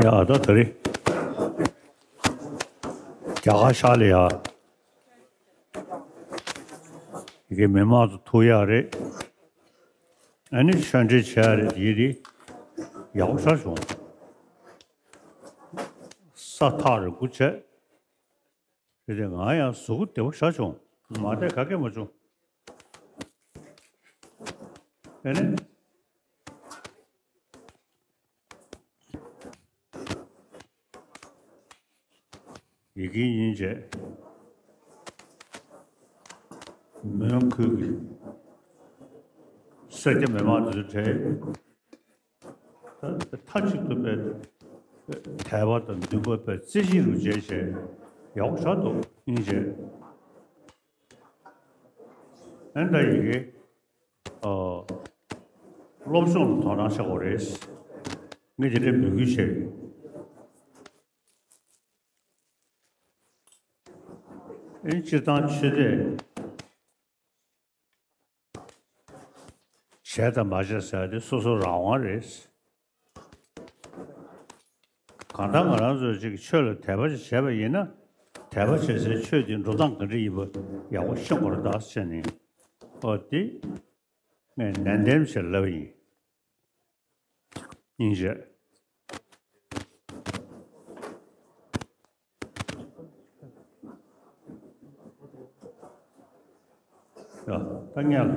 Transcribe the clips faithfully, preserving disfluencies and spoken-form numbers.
ཡ་ད་ད་རེས་རྒྱ་གར་ཤར་ལ་ཡ། ཡི་གེ་མི་མང་དུ་ཐུག་ཡག་རེད། ཨ་ནི་ཆོས་འབྲེལ་བྱས་རེད། ཡི་དེ་ཡག་པོ་ཤར་བྱུང་། ས་ཐག་རིང་པོ་བྱས། དེ་དེ་ང་ཡང་གཟུགས་པོ་བདེ་པོ་ཤར་བྱུང་། མ་བསྡད་ག་གེ་མ་བྱུང་། ཨ་ནི། ཡི་གེ་ཡིན་བྱས། མོན་ཁུལ་གྱི་སེར་སྐྱ་མི་མང་དེ་ཚོ་གྲས་མཐའ་གཅིག་ཏུ་དཔེ་དད་པ་དང་འདུན་པ་དཔེ་རྩེ་གཅིག་རུ་བྱས་བྱས་ཡག་པོ་ཞེ་དྲག་འདུག་ཡིན་བྱས། ཨ་ནི་ད་ཡི་གེ་ཨ། སློབ་སྦྱོང་ལ་དོ་སྣང་བྱ་དགོས་རེད། ངས་དེ་འདྲའི་འབོད་སྐུལ་བྱས་ཡོད། ཨེ་སྤྱིར་བཏང་ཆོས་དད་བྱས་དང་མ་བྱས་ཟེར་དེ་སོ་སོ་རང་དབང་རེད། གང་ལྟར་ང་རང་ཚོས་ཅིག་ཆོས་ལ་དད་པ་ཅིག་བྱས་པ་ཡིན་ན། དད་པ་བྱེད་སའི་ཆོས་དེ་འགྲོ་སྟངས་ག་འདྲ་ཡིན་པ་ཡག་པོ་ཤེས་དགོས་རེད་ད་ཟེར་ནས། ཨོ་དེ་ངས་ནན་ཏན་བྱས་ལབ་པ་ཡིན། སྙིང་རྗེ། ཡ། ད་ངས་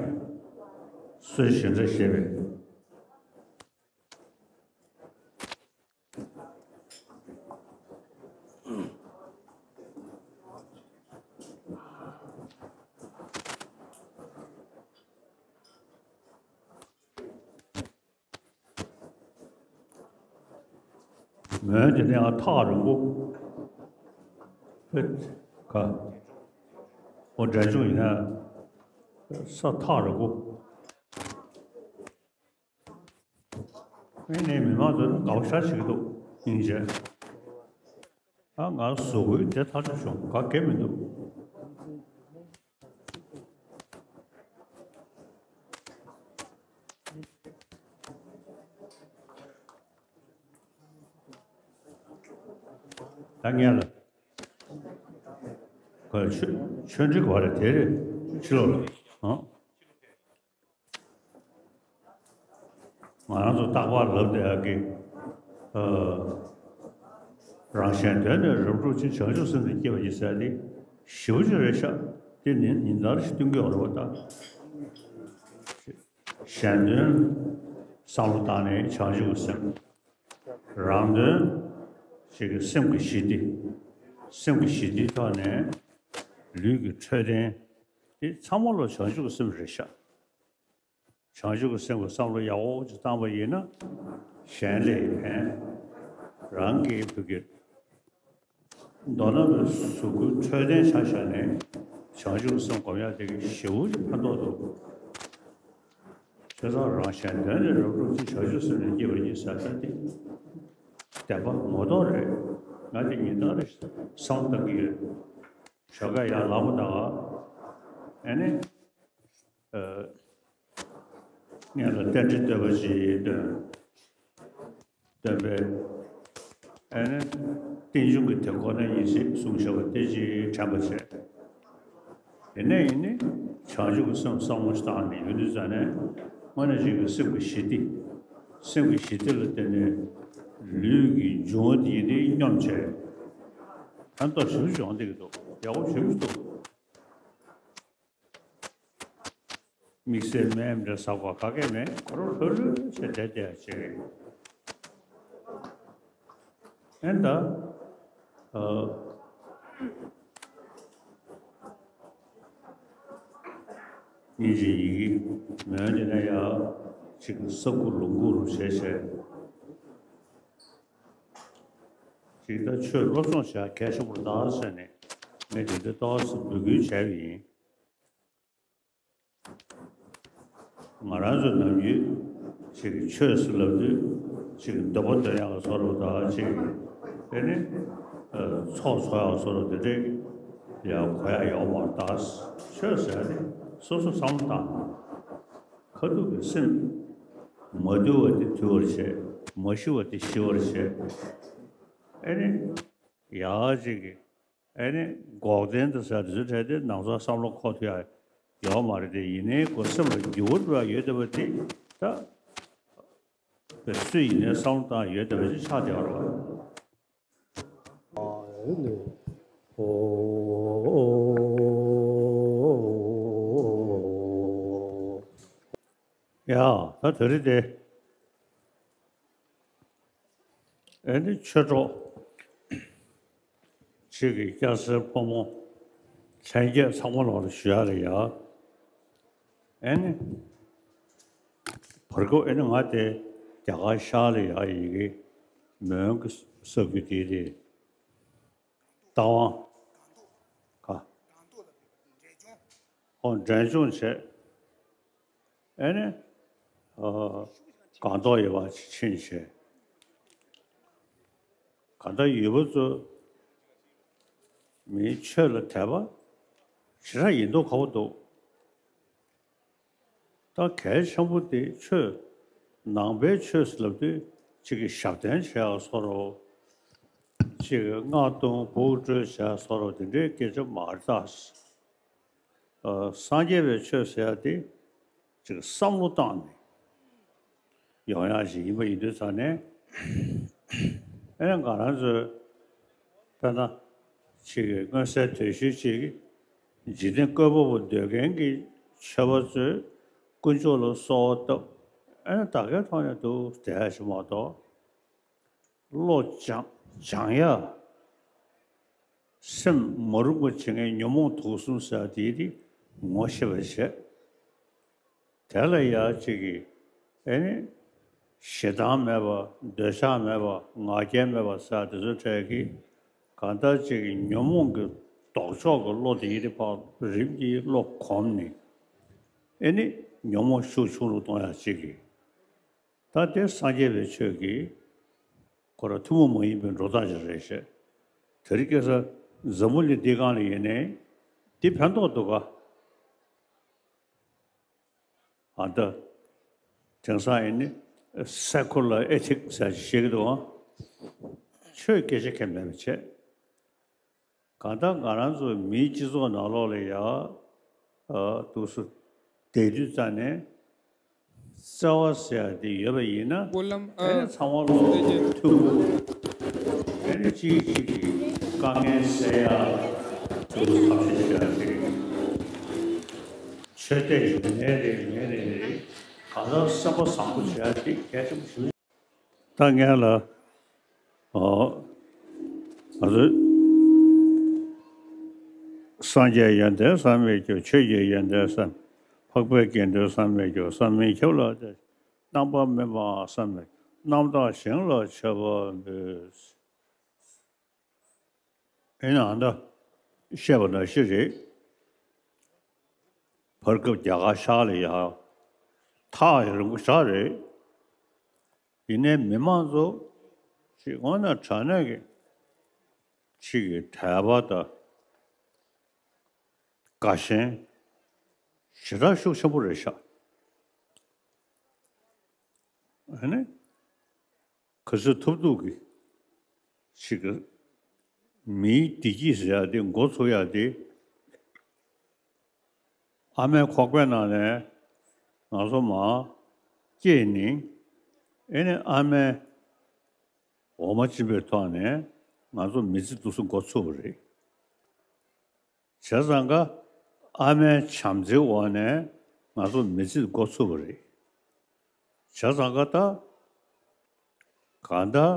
སྲོལ་ཞིག་འདྲ་བཤད་པས། མོན་དེ་ནས་ཨ་ཐག་རིང་པོ། ཕེད་ཁ། ཨོ་འདྲ་བྱུང་ཡིན་ན། ས་ཐག་རིང་པོ། ཨེ་ནས་མི་མང་ཚོས་དགའ་པོ་ཞེ་དྲག་བྱེད་ཀྱི་འདུག་སྙིང་རྗེ། ཨ་ང་གཟུགས་པོའི་བདེ་ཐག་ཆོད་བྱུང་། ག་གེ་མི་འདུག་ད་ངས་ལ། ཁོ་ཆོས་ཆོས་འབྲེལ་ག་རེ་དེ་རེད། ཕྱི་ལོགས་ལ། ཨང་། ང་རང་ཚོ་རྟག་པར་ལབ་བསྡད་ཡག་གི། ཨ། རང་གཞན་དོན་ནི་རབ་བསྒྲུབ་ཕྱིར། བྱང་ཆུབ་སེམས་ནི་བསྐྱེད་པ་ཉིད་ཟེར་ཡག་དེ་ཞེ་པོ་ཅིག་རེད་ཤག་དེ་ནི་ཉིན་ལྟར་ཞིག་སྟོན་གྱི་ཡོད་རེད་པ་ད། གཞན་དོན་བསམ་བློ་བཏང་ནས་བྱང་ཆུབ་ཀྱི་སེམས། རང་དོན་ཞིག་གི་སེམས་ཀྱི་ཞི་བདེ། སེམས་ཀྱི་ཞི་བདེའི་ཐོག་ནས་ལུས་ཀྱི་འཕྲོད་བསྟེན། དེ་ཚང་མ་ལོ་བྱང་ཆུབ་ཀྱི་སེམས་རེད་ཤག་བྱང་ཆུབ་ཀྱི་སེམས་ཀྱི་བསམ་བློ་ཡག་པོ་ཅིག་བཏང་པ་ཡིན་ན། གཞན་ལ་ཕན། རང་གི་བུ་གའི་མདོར་ན་བུ་གའི་གཟུགས་པོའི་འཕྲོད་བསྟེན་ཆ་བཞག་ནས་བྱང་ཆུབ་ཀྱི་སེམས་སྒོམ་ཡག་དེ་གི་ཞེ་པོ་ཅིག་ཕན་ཐོགས་འདུག་བྱས་ཙང་རང་གཞན་དོན་ནི་རབ་བསྒྲུབ་ཕྱིར། བྱང་ཆུབ་སེམས་ནི་བསྐྱེད་པ་ཉིད་ཟེར་ཡག་དེ། བདེན་པ་ངོ་ཐོག་རེད། ང་དེ་ཉིན་ལྟར་བསམ་བློ་བཏང་གི་ཡོད། ཞོགས་ཀས་ཡར་ལངས་པ་དང་། ཨ་ནི། ཨ། སྔོན་ལ་རྟེན་འབྲེལ་བསྟོད་པ་ཅིག་འདོན། འདོན་པས། ཨ་ནི། རྟེན་འབྱུང་གི་དེ་ཁོ་ན་ཡིན་ཞེས་གསུངས་བཞག་པ་དེ་ཅིག་དྲན་པ་བྱས། དེ་ནས་ཡིན་ནི་བྱང་ཆུབ་ཀྱི་སེམས་བསམ་བློ་ཞིག་བཏང་ནས་ཡོང་དུས་ཙ་ནས། དངོས་གནས་ཅིག་གི་སེམས་ཀྱི་ཞི་བདེ། སེམས་ཀྱི་ཞི་བདེ་ལ་བརྟེན་ནས་ལུས་ཀྱི་འབྱུང་བ་དེ་ཡིན་ཏེ་སྙོམས་བྱས། ཕན་ཐོགས་ཞེ་པོ་ཅིག་ཡོང་བསྡད་ཀྱི་འདུག་ཡག་པོ་ཞེ་པོ་ཅིག་འདུག་དམིགས་བསལ་སྨན་འདྲ་ཟ་དགོས་ག་གེ་མེད། ཁོ་རང་ལྷོད་ལྷོད་བྱས་བསྡད་བསྡད་ཡག་ཅིག་རེད། ཨེ་ད། ཨ། སྙིང་རྗེ་ཡི་གེ་མོན་དེ་ནས་ཡར་ཅིག་ས་ཁུག་ལུང་ཁུག་རུ་བྱས་བྱས། ཅིག་ད་ཆོས་སློབ་སྦྱོང་བྱ་གལ་ཆེན་པོ་རེད་ད་ཟེར་ནས་ངས་དེ་འདྲ་ཏོག་ཙམ་འབོད་སྐུལ་བྱས་པ་ཡིན། ང་རང་ཚོ་ནམ་རྒྱུན་ཅིག་ཆོས་ཟེར་ལབ་དུས་ཅིག་འདོད་པ་འདོན་ཡག་བཟོ་འདྲ་དང་ཅིག་དེ་ནི་ཚོགས་འཚོགས་ཡག་བཟོ་འདྲ་དེ་འདྲའི་ཡག་གོ་ཡག་ཡོད་མ་རེད་ད། ཆོས་ཟེར་ནི་སོ་སོ་བསམ་བློ་བཏང་ཁ་ཐུག་གི་སེམས་མ་དུལ་བ་དེ་དུལ་བར་བྱས། མ་ཤི་བ་དེ་ཤི་བར་བྱེད། ཨེ་ནི་ཡག་ཅིག་གི་ཨེ་ནི་འགོག་བདེན་དུ་ཟེར་དེ་ཚོ་འཕྲལ་དེ་ནང་ཚགས་བསམ་བློ་འཁོར་ཐུབ་ཡ་ཡོད་མ་རེད་དེ། ཡིན་ནའི་ཁོ་སེམས་ལ་འགྱུར་བ་འགྲོ་ཡ་ཡོད་བསྡད་པ་དེ་ད་སུ་ཡིན་ནའི་བསམ་བློ་བཏང་ཡ་ཡོད་བསྡད་པ་ཅིག་ཆགས་བསྡད་པ་རེད་བ། ཡ། ད་དེ་རིང་དེ་ཨེ་ནི་ཆོས་གྲོགས་ཅིག་གིས་སྐྱ་སེར་ཕོ་མོ་ལྷན་རྒྱས་ཚང་མ་ལོག་ལ་ཞུ་ཡ་རེད་ཡ། ཨེ་ནི་བར་སྐབས་ཨེ་ནི་ང་དེ་རྒྱ་གར་ཤར་ལ་ཡ་ཡི་གེ་མོན་གྱི་ས་རྒྱུ་དེ་རེད། རྟ་དབང་ག་ཨོ་འབྲས་ལྗོངས་བྱས། ཨེ་ནི་ཨ་སྒང་ཏོག་ཡོད་པ་ཕྱིན་བྱས། གང་ལྟར་ཡུལ་པ་ཚོ་མིའི་ཆོས་ལ་དད་པ་ཞེ་དྲག་ཡིན་མདོག་ཁ་པོ་འདུག་ད་གལ་ཆེན་པོ་དེ་ཆོས་ནང་པའི་ཆོས་ཟེར་ལབ་དུས་གཅིག་གིས་ཞབས་བརྟན་བྱེད་ཡག་བཟོ་འདྲ། གཅིག་གིས་སྔགས་བཏུང་འབུགས་བཀྲོལ་བྱེད་ཡག་བཟོ་འདྲ་དེ་འདྲའི་སྐད་ཆ་མ་རེད་ད། ཨ་སངས་རྒྱས་པའི་ཆོས་ཟེར་ཡག་དེ་གཅིག་བསམ་བློ་བཏང་ནས་ཡོང་ཡག་ཞིག་ཡིན་པ་ཡིན་དུས་ཙང་ནས་ཨེ་ང་རང་ཚོའི་དཔེར་ན་གཅིག་གིས་མངོན་གསལ་དོད་ཤོས་གཅིག་གིས་འཇིག་རྟེན་བཀོད་པ་པོ་འདོད་མཁན་གྱི་ཆོས་པ་ཚོས་དཀོན་མཆོག་ལ་གསོལ་བ་བཏབ། ཨེ་ད་གའི་ཐོག་ནས་འདུག་བསྡད་ཡག་ཞིག་མ་གཏོགས། བློ་སྦྱང་སྦྱང་ཡ། སེམས་མ་རུངས་པ་བྱེད་མཁན་ཉོན་མོངས་དུག་གསུམ་ཟེར་བ་དེ་དེ་ངོ་ཤེས་པ་བྱས། དེ་ལ་ཡ་གཅིག་གིས་ཨེ་ནི་ཞེ་སྡང་མེད་པ་འདོད་ཆགས་མེད་པ་ང་རྒྱལ་མེད་པ་ཟེར་བ་དེ་ཚོ་འཕྲལ་གྱི་གང་ལྟར་གཅིག་གིས་ཉོན་མོངས་ཀྱི་ལྡོག་ཕྱོགས་ཀྱི་བློ་དེ་ཡིན་དེ་ཕར་རིམ་གྱིས་བློ་གོམས་ནས་ཨེ་ནི་ཉོན་མོངས་ཤུགས་ཆུང་རུ་གཏོང་ཡ་གཅིག་གིས། ད་དེ་སངས་རྒྱས་པའི་ཆོས་ཀྱི་ཁོ་ར་ཐུན་མོང་མ་ཡིན་པའི་འགྲོ་སྟངས་ཤིག་རེད་ཤག་དེ་རིང་ཁ་སང་འཛམ་བུ་གླིང་འདི་སྒང་ལ་ཡིན་ནའི་འདི་ཕན་ཐོགས་འདུག་ག་ཨ་ད་དེང་སང་ཡིན་ནི་སེ་ཁུ་ལར་ཨེ་ཐིག་ཟེར་ཞིག་བཤད་ཀྱི་འདུག་ཨང་། ཆོས་སྐད་ཆ་ཁས་མེད་པ་བྱས། གང་ལྟར་ང་རང་ཚོ་མིའི་སྤྱི་ཚོགས་ནང་ལོགས་ལ་ཡ། ཨ་འདུག་སེ་བསྡད་དུས་ཙང་ནས་བརྩེ་བ་ཟེར་ཡ་དེ་ཡོད་པ་ཡིན་ན། སྨོན་ལམ་ཨ་ཨེ་ཚང་མ་ལོ་ཐུག་ཨེ་ནི་གཅིག་གིས་གཅིག་གི་དཀའ་ངལ་སེལ་ཡ་འདུག་སེ་ཐབས་ཤེས་བྱེད་ཡ་དེ་ཆོས་དད་ཡོད་ནའི་རེད་མེད་ནའི་རེད། གང་ལྟར་སེམས་པ་བཟང་པོ་བྱེད་ཡ་དེ་གལ་ཆེན་པོ་ཞིག་ད་ངས་ལ། ཨོ། ང་ཚོ་སངས་རྒྱས་ཡོན་ཏན་བསམ་མེད་རྒྱུ། ཆོས་ཀྱི་ཡོན་ཏན་བསམ། འཕགས་པའི་དགེ་འདུན་བསམ་མེད་རྒྱུ། བསམ་མིན་ཁྱབ་ལ་བརྟེན། རྣམ་པར་སྨིན་པའང་བསམ་མེད། རྣམ་དག་ཞིང་ལ་མཆོད་པ་འབུལ། ཨེ་ན་ད་བཤད་པ་ནང་བཞིན་རེད། བར་སྐབས་རྒྱ་གར་ཤར་ལ་ཡ་ཐག་རིང་པོ་ཞིག་རེད། ཡིན་ནའི་མི་མང་ཚོ་ཞིག་འོ་ན་དྲང་གནས་ཀྱི་ཅིག་གི་དད་པ་དང་དགའ་ཞེན་ཞེ་དྲག་ཤུགས་ཆེན་པོ་རེད་ཤག་ཨ་ནི། ག་ཚོད་ཐུབ་ཐུབ་ཀྱིས་ཅིག་གི་མིའི་བདེ་སྐྱིད་ཟེར་ཡ་དེ་འགོ་ཚུགས་ཡ་དེ། ཨ་མའི་ཁོག་པའི་ནང་ནས་ང་ཚོ་མར་སྐྱེས་ནས་ཨེ་ནི་ཨ་མའི་འོ་མ་སྦྱིན་པའི་ཐོག་ནས་ང་ཚོ་མི་ཚེ་འདུག་སེ་འགོ་ཚུགས་པ་རེད། བྱས་ཙང་ཀ་ཨ་མའི་བྱམས་བརྩེའི་འོག་ནས་ང་ཚོ་མི་ཚེ་འགོ་ཚུགས་པ་རེད། བྱས་ཙང་ཀ་ད་གང་ལྟར་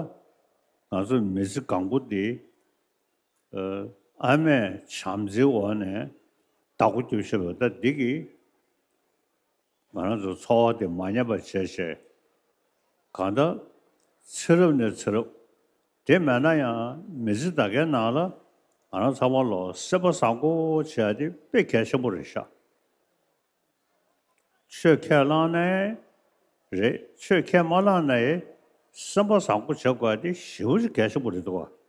ང་ཚོ་མི་ཚེ་གང་པོ་འདི་ཨ་མས་བྱམས་བརྩེའི་འོག་ནས་བདག་པོ་རྒྱབ་ཤེས་པ་ད་འདི་གིས་ང་རང་ཚོ་འཚོ་བ་དེ་མ་ཉམས་པ་བྱས་བྱས། གང་ལྟར་ཚེ་རབས་ནས་ཚེ་རབས། དེ་མེད་ན་ཡང་མི་ཚེ་ད་གའི་ནང་ལ་ང་རང་ཚང་མ་ལོ་སེམས་པ་བཟང་པོ་བྱེད་ཡ་དེ་དཔེ་གལ་ཆེན་པོ་རེད་ཤག་ཆོས་ཁས་བླངས་ནའི་རེད། ཆོས་ཁས་མ་བླངས་ནའི་སེམས་པ་བཟང་པོ་བྱེད་དགོས་ཡ་དེ་ཞེ་པོ་ཅིག་གལ་ཆེན་པོ་རེད་འདུག་བ།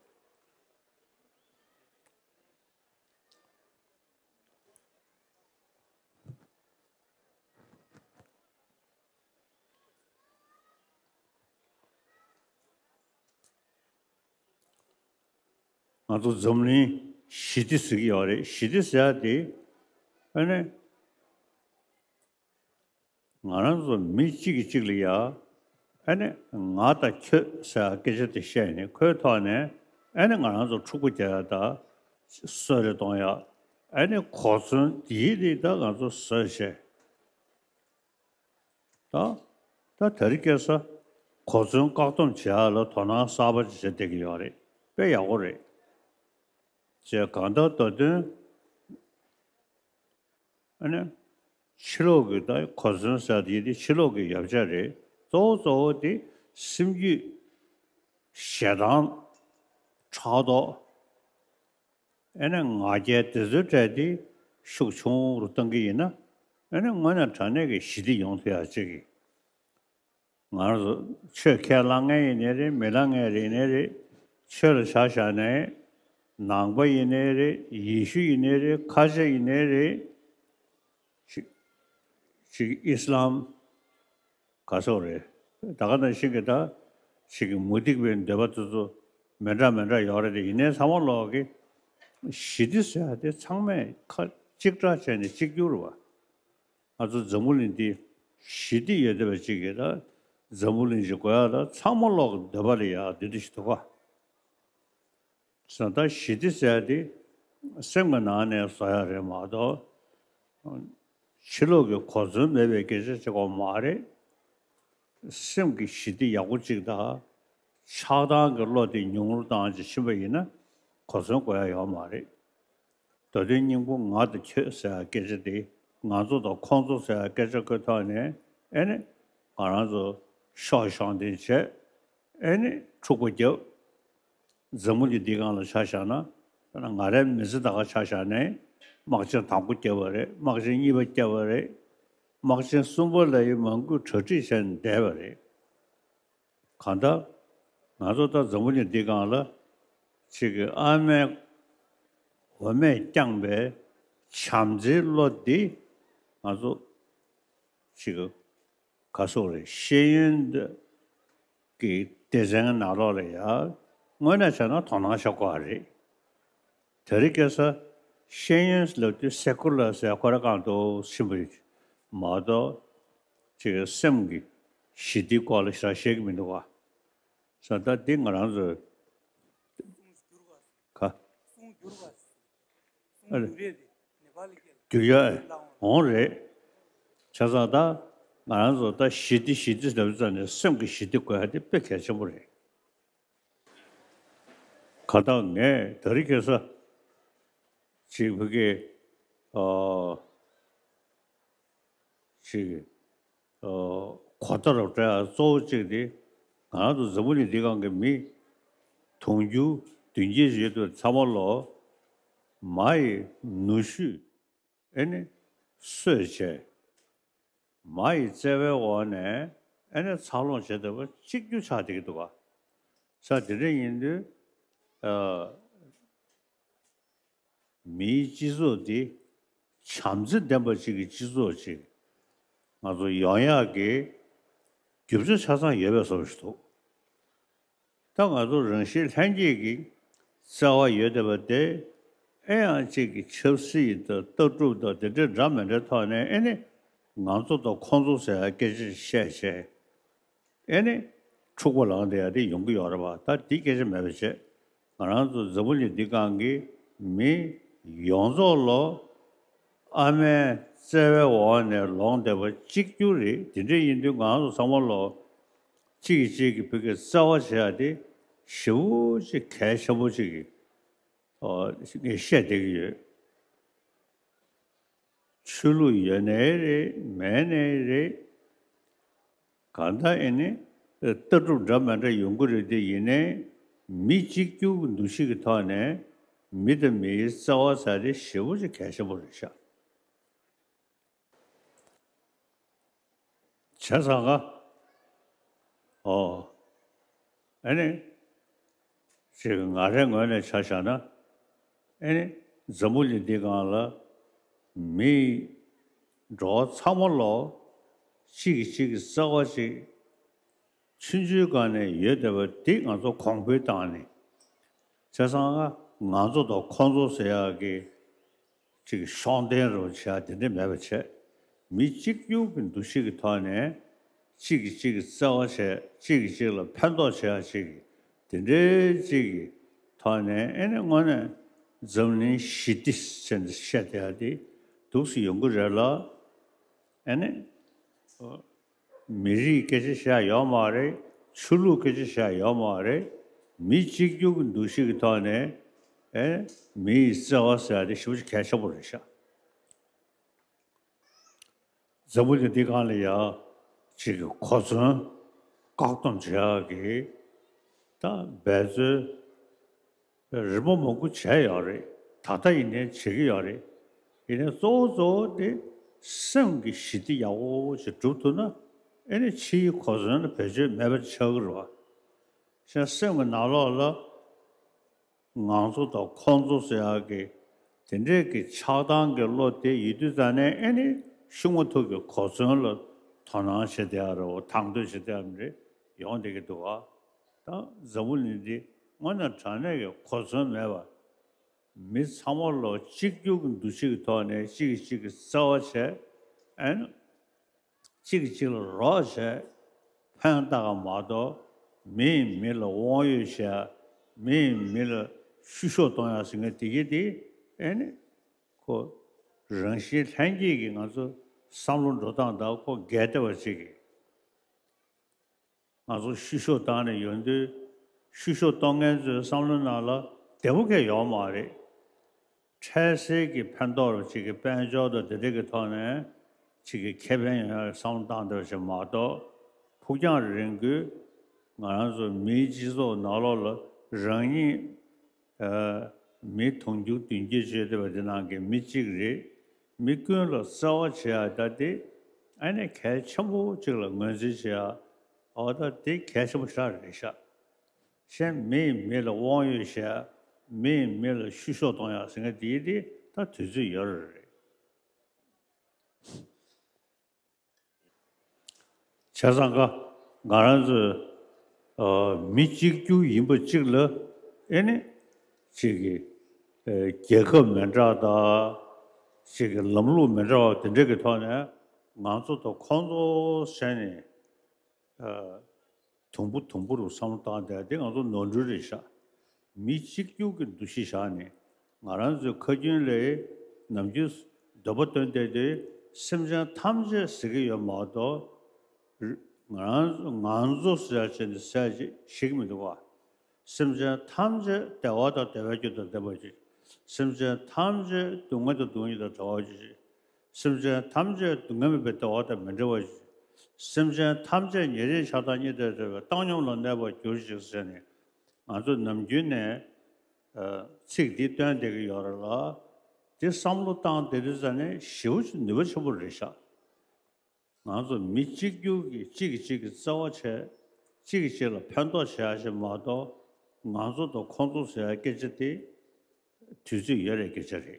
ང་ཚོ་འཛམ་གླིང་ཞི་བདེ་ཟེར་གྱི་ཡོད་རེད། ཞི་བདེ་ཟེར་ཡ་དེ་ཨ་ནི་ང་རང་ཚོ་མི་གཅིག་གིས་གཅིག་ལ་ཡ་ཨ་ནི་ང་དང་ཁྱོད་ཟེར་ཡ་སྐད་ཆ་དེ་བཤད་ནས་ཁོའི་ཐོག་ནས་ཨ་ནི་ང་རང་ཚོ་འཁྲུག་པ་རྒྱག་ཡ་དང་གསོད་རེས་གཏོང་ཡ་ཨ་ནི་གོ་མཚོན་དེའི་རིགས་ད་ང་ཚོ་བཟོས་བྱས། ད་ད་དེ་རིང་ཁ་སང་གོ་མཚོན་བཀག་སྡོམ་བྱེད་ཡ་ལ་དོ་སྣང་གསར་པ་ཅིག་བྱེད་བསྡད་ཀྱི་ཡོད་རེད། དཔེ་ཡག་པོ་རེད། བྱས་གང་ལྟར་ད་དུང་ཨ་ནི་ཕྱི་ལོགས་ཀྱི་ད་གོ་མཚོན་ཟེར་དེ་དེ་ཕྱི་ལོགས་ཀྱི་ཡོ་བྱད་རེད། གཙོ་བོ་གཙོ་བོ་དེ་སེམས་རྒྱུད་ཞེ་སྡང་ཕྲག་དོག་ཨེ་ནས་ང་རྒྱལ་དེ་ཚོའི་གྲས་དེ་ཤུགས་ཆུང་རུ་གཏང་གི་ཡིན་ན། ཨེ་ནས་དངོས་གནས་དྲང་གནས་ཀྱི་ཞི་བདེ་ཡོང་ཐུབ་ཡག་ཅིག་གི། ང་རང་ཚོ་ཆོས་ཁས་བླངས་མཁན་ཡིན་ནའི་རེད། མི་བླངས་མཁན་རེད་ནའི་རེད། ཆོས་ལ་ཆ་བཞག་ནའི། ནང་པ་ཡིན་ནའི་རེད། ཡེ་ཤུ་ཡིན་ནའི་རེད། ཁ་ཆེ་ཡིན་ནའི་རེད། ཅིག་ཅིག་ཨི་སི་ལམ། ག་སོགས་རེད། ད་ག་ནང་བཞིན་གྱི་ད་ཅིག་གི་མུ་སྟེགས་པའི་འདོད་པ་དེ་ཚོ་མི་འདྲ་མི་འདྲ་ཡོད་རེད་དེ། ཡིན་ནའི་ཚང་མ་ལོག་གི་ཞི་བདེ་ཟེར་ཡ་དེ་ཚང་མས་ཁ་གཅིག་གྲགས་བྱས་ནས་གཅིག་གྱུར་བ། ང་ཚོ་འཛམ་བུ་གླིང་འདི་ཞི་བདེ་ཡོད་བསྡད་པ་ཅིག་གི་ད་འཛམ་བུ་གླིང་ཞིག་དགོས་ཡ་ད་ཚང་མ་ལོག་གི་འདོད་པ་ལ་ཡ་འདི་འདྲ་ཞིག་འདུག་ག་ཟེར་ན་ད་ཞི་བདེ་ཟེར་ཡ་དེ་སེམས་ཀྱི་ནང་ནས་བཟོ་ཡ་རེད་མ་གཏོགས། ཕྱི་ལོགས་ཀྱི་གོ་མཚོན་མེད་པའི་སྐད་ཆ་བྱེད་དགོས་མ་རེད། སེམས་ཀྱི་ཞི་བདེ་ཡག་པོ་གཅིག་དང་། ཆགས་སྡང་གི་བློ་དེ་ཉུང་རུ་བཏང་ཅིག་ཕྱིན་པ་ཡིན་ན་གོ་མཚོན་དགོས་ཡ་ཡོད་མ་རེད། ད་དུང་སྙིང་པོ་ང་དང་ཁྱོད་ཟེར་ཡ་སྐད་ཆ་དེ་ང་ཚོ་དང་ཁོང་ཚོ་ཟེར་ཡ་སྐད་ཆ་ཁོའི་ཐོག་ནས་ཨེ་ནི་ང་རང་ཚོ་ཤོག་ཤོང་དེ་བྱས། ཨེ་ནི་འཁྲུག་པ་རྒྱབ། འཛམ་བུ་གླིང་འདི་སྒང་ལ་ཆ་བཞག་ན། ང་རའི་མི་ཚེ་ད་ག་ཆ་བཞག་ནས་དམག་ཆེན་དང་པོ་བརྒྱབ་པ་རེད། དམག་ཆེན་གཉིས་པ་བརྒྱབ་པ་རེད། དམག་ཆེན་གསུམ་པ་ལ་ཡི་མང་པོས་གྲ་སྒྲིག་བྱས་ནས་བསྡད་པ་རེད། གང་ལྟར་ང་ཚོ་ད་འཛམ་བུ་གླིང་འདི་སྒང་ལ་ཅིག་གི་ཨ་མས་འོ་མས་བསྐྱངས་པའི་བྱམས་བརྩེའི་བློ་འདི་ང་ཚོ་ཅིག་གི་ག་སོགས་རེད། ཤེས་ཡོན་གྱི་སྡེ་ཚན་ནང་ལོགས་ལ་ཡང་དངོས་གནས་བྱས་ན་དོ་སྣང་བྱ་དགོས་པ་རེད། དེ་རིང་ཁ་སང་ཤེས་ཡོན་ལབ་དུས་སེ་ཀུ་ལར་ཟེར་ཁོ་ར་གང་དུ་ཕྱིན་པ་རེད་མ་གཏོགས། ཅིག་སེམས་ཀྱི་ཞི་བདེའི་སྐོར་ལ་ཞེ་དྲག་བཤད་ཀྱི་མི་འདུག་ག་ས་ད་འདི་ང་རང་ཚོའི་ག་ཨ་ལས་བསྒྱུར་ཡ་འོང་རེད། བྱས་ཙང་ད་ང་རང་ཚོ་ད་ཞི་བདེ་ཞི་བདེ་ལབ་ཙང་ནས་སེམས་ཀྱི་ཞི་བདེ་དགོས་ཡ་དེ་དཔེ་གལ་ཆེན་པོ་རེད། ག་ད་ངས་དེ་རིང་ཁ་སང་ཅིག་བོད་སྐད་ཨ་ཅིག་ཨ་གོ་བརྡ་རུ་སྤྲད་ཡ་གཙོ་བོ་གཅིག་དེ་ང་རང་ཚོ་འཛམ་བུ་གླིང་འདི་སྒང་གི་མི་དུང་ཕྱུར་བདུན་བརྒྱད་ཅིག་ཡོད་དུས་ཚང་མ་ལོ་མ་ཡི་ནུ་ཞོས་ཨེ་ནི་གསོས་བྱས། མ་ཡི་བརྩེ་བའི་འོག་ནས་ཨེ་ནི་འཚར་ལོངས་བྱེད་ཐུབ་པ་གཅིག་གྱུར་ཆགས་བསྡད་ཀྱི་འདུག་ག་ས་དེ་འདྲ་ཡིན་དུས་ཨ། མིའི་སྤྱི་ཚོགས་འདི་བྱམས་བརྩེ་ལྡན་པ་ཅིག་གི་སྤྱི་ཚོགས་ཅིག་ང་ཚོ་ཡོང་ཡག་གི་རྒྱུ་ཆ་ཆ་ཚང་ཡོད་པའི་བཟོ་ཞིག་འདུག་ད་ང་ཚོ་རང་བཞིན་ལྷན་སྐྱེས་ཀྱི་བརྩེ་བ་ཡོད་བསྡད་པ་དེ་ཨེ་ཡང་ཅིག་གི་ཆབ་སྲིད་དང་ལྟ་གྲུབ་དང་དེ་འདྲའི་འདྲ་མི་འདྲའི་ཐོག་ནས་ཨེ་ནི་ང་ཚོ་དང་ཁོང་ཚོ་ཟེར་ཡ་སྐད་ཆ་བཤད་བྱས། ཨེ་ནི་འཁྲུག་པ་ལངས་བསྡད་ཡ་དེ་ཡོང་གི་ཡོད་རེད་པ། ད་འདི་སྐད་ཆ་མེད་པ་བྱས། ང་རང་ཚོ་འཛམ་བུ་གླིང་འདི་སྒང་གི་མི་ཡོངས་རྫོགས་ལོ་ཨ་མའི་བརྩེ་བའི་འོག་ནས་ལོངས་བསྡད་པ་གཅིག་གྱུར་རེད། དེ་འདྲ་ཡིན་དུས་ང་རང་ཚོ་ཚང་མ་ལོ་གཅིག་གིས་གཅིག་གི་བུ་གའི་བརྩེ་བ་བྱེད་ཡ་དེ་ཞེ་པོ་ཅིག་གལ་ཆེན་པོ་ཅིག་གི་ཨོ་ངས་བཤད་བསྡད་ཀྱི་ཡོད། ཆོས་ལུགས་ཡོད་ནའི་རེད། མེད་ནའི་རེད། གང་ལྟར་ཨེ་ནི་ལྟ་གྲུབ་འདྲ་མི་འདྲ་ཡོང་གི་རེད། དེ་ཡིན་ནའི་མི་གཅིག་གྱུར་གྱི་འདུ་ཤེས་ཀྱི་ཐོག་ནས་མི་དང་མིའི་བརྩེ་བ་ཟེར་དེ་ཞེ་པོ་ཅིག་གལ་ཆེན་པོ་རེད་ཤག་བྱས་ཙང་ཀ་ཨོ། ཨེ་ནི། ཅིག་ང་རའི་ངོས་ནས་ཆ་བཞག་ན། ཨེ་ནི། འཛམ་བུ་གླིང་འདི་སྒང་ལ་མི་འགྲོ་བ་ཚང་མ་ལོ་གཅིག་གིས་གཅིག་གི་རྩ་བ་གཅིག་ཆུང་ཆུང་སྒང་ནས་ཡོད་བསྡད་པ་འདི་ང་ཚོ་གོང་འཕེལ་བཏང་ནས། བྱས་ཙང་ང་ ང་ཚོ་དང་ཁོང་ཚོ་ཟེར་ཡག་གི་ཅིག་ཤོག་ལྡན་རུ་བྱས་དེ་འདྲ་མེད་པ་བྱས། མི་གཅིག་གྱུར་གྱི་འདུ་ཤེས་ཀྱི་ཐོག་ནས་གཅིག་གིས་གཅིག་གི་བརྩེ་བ་བྱས། གཅིག་གིས་གཅིག་ལ་ཕན་ཐོགས་བྱེད་ཡག་ཅིག་གི་དེ་འདྲའི་ཅིག་གི་ཐོག་ནས། ཨེ་ནི་དངོས་གནས་འཛམ་གླིང་ཞི་བདེ་ཟེར་ནས་བཤད་བསྡད་ཡག་དེ་འདུག་སེ་ཡོང་གི་རེད་ལ། ཨེ་ནི། མི་རིགས་སྐད་ཆ་བཤད་ཡོད་མ་རེད། ཆོས་ལུགས་སྐད་ཆ་བཤད་ཡོད་མ་རེད། མི་གཅིག་གྱུར་གྱི་འདུ་ཤེས་ཀྱི་ཐོག་ནས་ཨེ་མིའི་བརྩེ་བ་ཟེར་ཡ་དེ་ཞེ་པོ་ཅིག་གལ་ཆེན་པོ་རེད་ཤག་འཛམ་བུ་གླིང་འདི་སྒང་ལ་ཡ་ཅིག་གི་གོ་མཚོན་བཀག་སྡོམ་བྱེད་ཡག་གི་ད་འབད་རྩོལ་རིམ་པ་མང་པོ་བྱས་ཡོད་རེད། ད་ལྟ་ཡིན་ནའི་བྱེད་ཀྱི་ཡོད་རེད། ཡིན་ནའི་གཙོ་བོ་གཙོ་བོ་དེ་སེམས་ཀྱི་ཞི་བདེ་ཡག་པོ་ཞིག་སྒྲུབ་ཐུབ་ན། ཨེ་ནི་ཕྱིའི་གོ་མཚོན་ལ་བེད་སྤྱོད་མེད་པ་ཆགས་ཀྱི་རེད་བ། གཞན་སེམས་ཀྱི་ནང་ལོགས་ལ་ང་ཚོ་དང་ཁོང་ཚོ་ཟེར་ཡག་གི་དེ་འདྲའི་གི་ཆགས་སྡང་གི་བློ་དེ་ཡོད་དུས་ཙང་ནས། ཨེ་ནི་ཤུགས་མ་ཐུག་གི་གོ་མཚོན་ལ་དོ་སྣང་བྱེད་བསྡད་ཡག་རེད་བ། དང་དོད་བྱེད་བསྡད་ཡག་རེད། ཡོང་བསྡད་ཀྱི་འདུག་བ། ད་འཛམ་བུ་གླིང་འདི་དངོས་གནས་དྲང་གནས་ཀྱི་གོ་མཚོན་མེད་པ། མི་ཚང་མ་ལོ་གཅིག་གྱུར་གྱི་འདུ་ཤེས་ཀྱི་ཐོག་ནས་གཅིག་གིས་གཅིག་གི་བརྩེ་བ་བྱས། ཨེ་ནི་གཅིག་གིས་གཅིག་ལ་རོགས་བྱས། ཕན་བཏགས་པ་མ་གཏོགས། མི་ཡིས་མི་ལ་དབང་ཡོད་བྱས། མི་ཡིས་མི་ལ་བཤུ་གཞོག་གཏོང་ཡག་ཟེར་མཁན་དེ་གྱད་དེ། ཨེ་ནི་ཁོ་རང་བཞིན་ལྷན་སྐྱེས་ཀྱི་ང་ཚོ་བསམ་བློ་འགྲོ་སྟངས་དང་ཁོ་འགལ་བསྡད་པ་ཅིག་གིས། ང་ཚོ་བཤུ་གཞོག་བཏང་ནས་ཡོང་དུས། བཤུ་གཞོག་གཏོང་མཁན་ཚོའི་བསམ་བློའི་ནང་ལ་བདེ་པོ་གང་ཡང་ཡོད་མ་རེད། འཕྲལ་སེལ་གྱི་ཕན་ཐོགས་ཅིག་གི་དཔལ་འབྱོར་དང་དེ་འདྲ་གི་ཐོག་ནས་ཅིག་གི་ཁེ་ཕན་ཡོང་ཡག་བསམ་བློ་བཏང་བསྡད་པ་ཞིག་མ་གཏོགས། ཕུགས་རྒྱང་རིང་པོའི་ང་རང་ཚོ་མིའི་སྤྱི་ཚོགས་ནང་ལོགས་ལ་རང་ཉིད་ཨ་མི་དུང་ཕྱུར་བདུན་བརྒྱད་བརྗོད་བསྡད་པ་འདི་ནང་གི་མི་གཅིག་རེད། མི་ཀུན་ལ་བརྩེ་བ་བྱེད་ཡག་ད་དེ་ཨ་ནི་གལ་ཆེན་པོ་གཅིག་ལ་ངོས་འཛིན་བྱེད་ཡག་འོ་ད་དེ་གལ་ཆེན་པོ་ཞེ་དྲག་རེད་ཤག་གཞན་མི་ཡིས་མི་ལ་དབང་ཡོད་བྱེད་ཡག་མི་ཡིས་མི་ལ་བཤུ་གཞོག་གཏོང་ཡག་ཟེར་མཁན་དེ་དེ་ད་དུས་ཚོད་ཡོལ་རེད། བྱས་ཙང་ཀ་ང་རང་ཚོས་ཨ་མི་གཅིག་གྱུར་ཡིན་པ་གཅིག་ལ་ཨེ་ནི་གཅིག་གི་ཨ་རྒྱལ་ཁབ་མི་འདྲ་དང་། གཅིག་གི་ལམ་ལུགས་མི་འདྲ་བ་དེ་འདྲ་གི་ཐོག་ནས་ང་ཚོ་དང་ཁོང་ཚོ་ཟེར་ནས་ཨ་དུམ་བུ་དུམ་བུ་རུ་བསམ་བློ་བཏང་བསྡད་དེ་ང་ཚོ་ནོར་འཁྲུལ་རེད་ཤག་མི་གཅིག་གྱུར་གྱི་འདུ་ཤེས་བཞག་ནས། ང་རང་ཚོའི་ཁ་རྒྱུན་ལ་ནམ་རྒྱུན་འདོད་པ་བཏོན་བསྡད་དེ། སེམས་ཅན་ཐམས་ཅད་ཟེར་གྱི་ཡོད་མ་གཏོགས། ང་རང་ང་ཚོ་ཟེར་ཡག་བྱས་ནས་ཟེར་ཡག་ཅིག་ཤེས་ཀྱི་མི་འདུག་བ། སེམས་ཅན་ཐམས་ཅད་བདེ་བ་དང་བདེ་བའི་རྒྱུ་དང་ལྡན་པ་ཅིག་སེམས་ཅན་ཐམས་ཅད་སྡུག་བསྔལ་དང་སྡུག་བསྔལ་དང་བྲལ་བ་ཅིག་སེམས་ཅན་ཐམས་ཅད་སྡུག་བསྔལ་མེད་པའི་བདེ་བ་དང་མི་འབྲལ་བ་ཅིག་སེམས་ཅན་ཐམས་ཅད་ཉེ་རིང་ཆགས་སྡང་གཉིས་དང་བྲལ་བའི་བཏང་སྙོམས་ལ་གནས་པར་གྱུར་ཅིག་ཟེར་ནས། ང་ཚོས་ནམ་རྒྱུན་ནས་ཨ་ཚིག་འདི་བཏོན་བསྡད་ཀྱི་ཡོད་རེད་ལ། འདི་བསམ་བློ་བཏང་བསྡད་དུས་ཙང་ནས་ཞེ་པོ་ཅིག་ནུས་པ་ཆེན་པོ་རེད་ཤག་ང་ཚོ་མི་གཅིག་གྱུར་གྱིས་གཅིག་གིས་གཅིག་གི་བརྩེ་བ་བྱས། གཅིག་གིས་གཅིག་ལ་ཕན་ཐོགས་བྱེད་ཡག་ཞིག་མ་གཏོགས། ང་ཚོ་དང་ཁོང་ཚོ་ཟེར་ཡག་སྐད་ཆ་དེ་དུས་ཚོད་ཡོལ་བའི་སྐད་ཆ་རེད།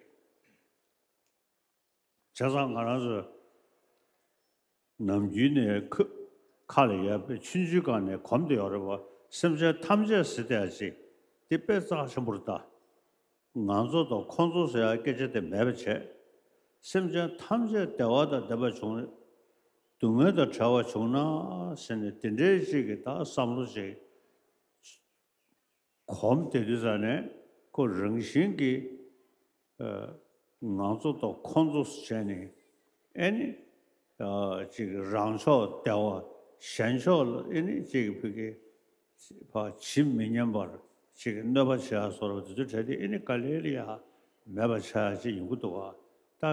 བྱས་ཙང་ང་རང་ཚོ་ནམ་རྒྱུན་ནས་ཁ་ཁ་ལ་ཡོད་པའི་ཆུང་ཆུང་སྒང་ནས་གོམས་བསྡད་ཡོད་རེད་བ། སེམས་ཅན་ཐམས་ཅད་ཟེར་བསྡད་ཡག་ཅིག་དེ་དཔེ་རྩ་ཆེན་པོ་རེད་ད། ང་ཚོ་དང་ཁོང་ཚོ་ཟེར་ཡག་སྐད་ཆ་དེ་མེད་པ་བྱས། སེམས་ཅན་ཐམས་ཅད་བདེ་བ་དང་ལྡན་པ་བྱུང་། སྡུག་བསྔལ་དང་བྲལ་བ་བྱུང་ན་ཟེར་ནས་དེ་འདྲའི་ཅིག་གི་ད་བསམ་བློ་ཅིག་གོམས་བསྡད་དུས་ཙང་ནས་ཁོ་རང་བཞིན་གྱིས་ཨ་ང་ཚོ་དང་ཁོང་ཚོ་བྱས་ནས། ཨེ་ནི་ཨ་ཅིག་རང་ཕྱོགས་བདེ་བ། གཞན་ཕྱོགས་ལ་ཨེ་ནི་ཅིག་ཕ་གི་ཕར་ཇི་མི་སྙམ་པར་ཅིག་གནོད་པ་བྱེད་ཡག་བཟོ་འདྲ་དེ་ཚོ་བྱས་ཏེ། ཨེ་ནི་ག་ལེ་ལ་ཡ་མེད་པ་ཆགས་ཡག་ཅིག་ཡོང་གི་འདུག་བ། ད་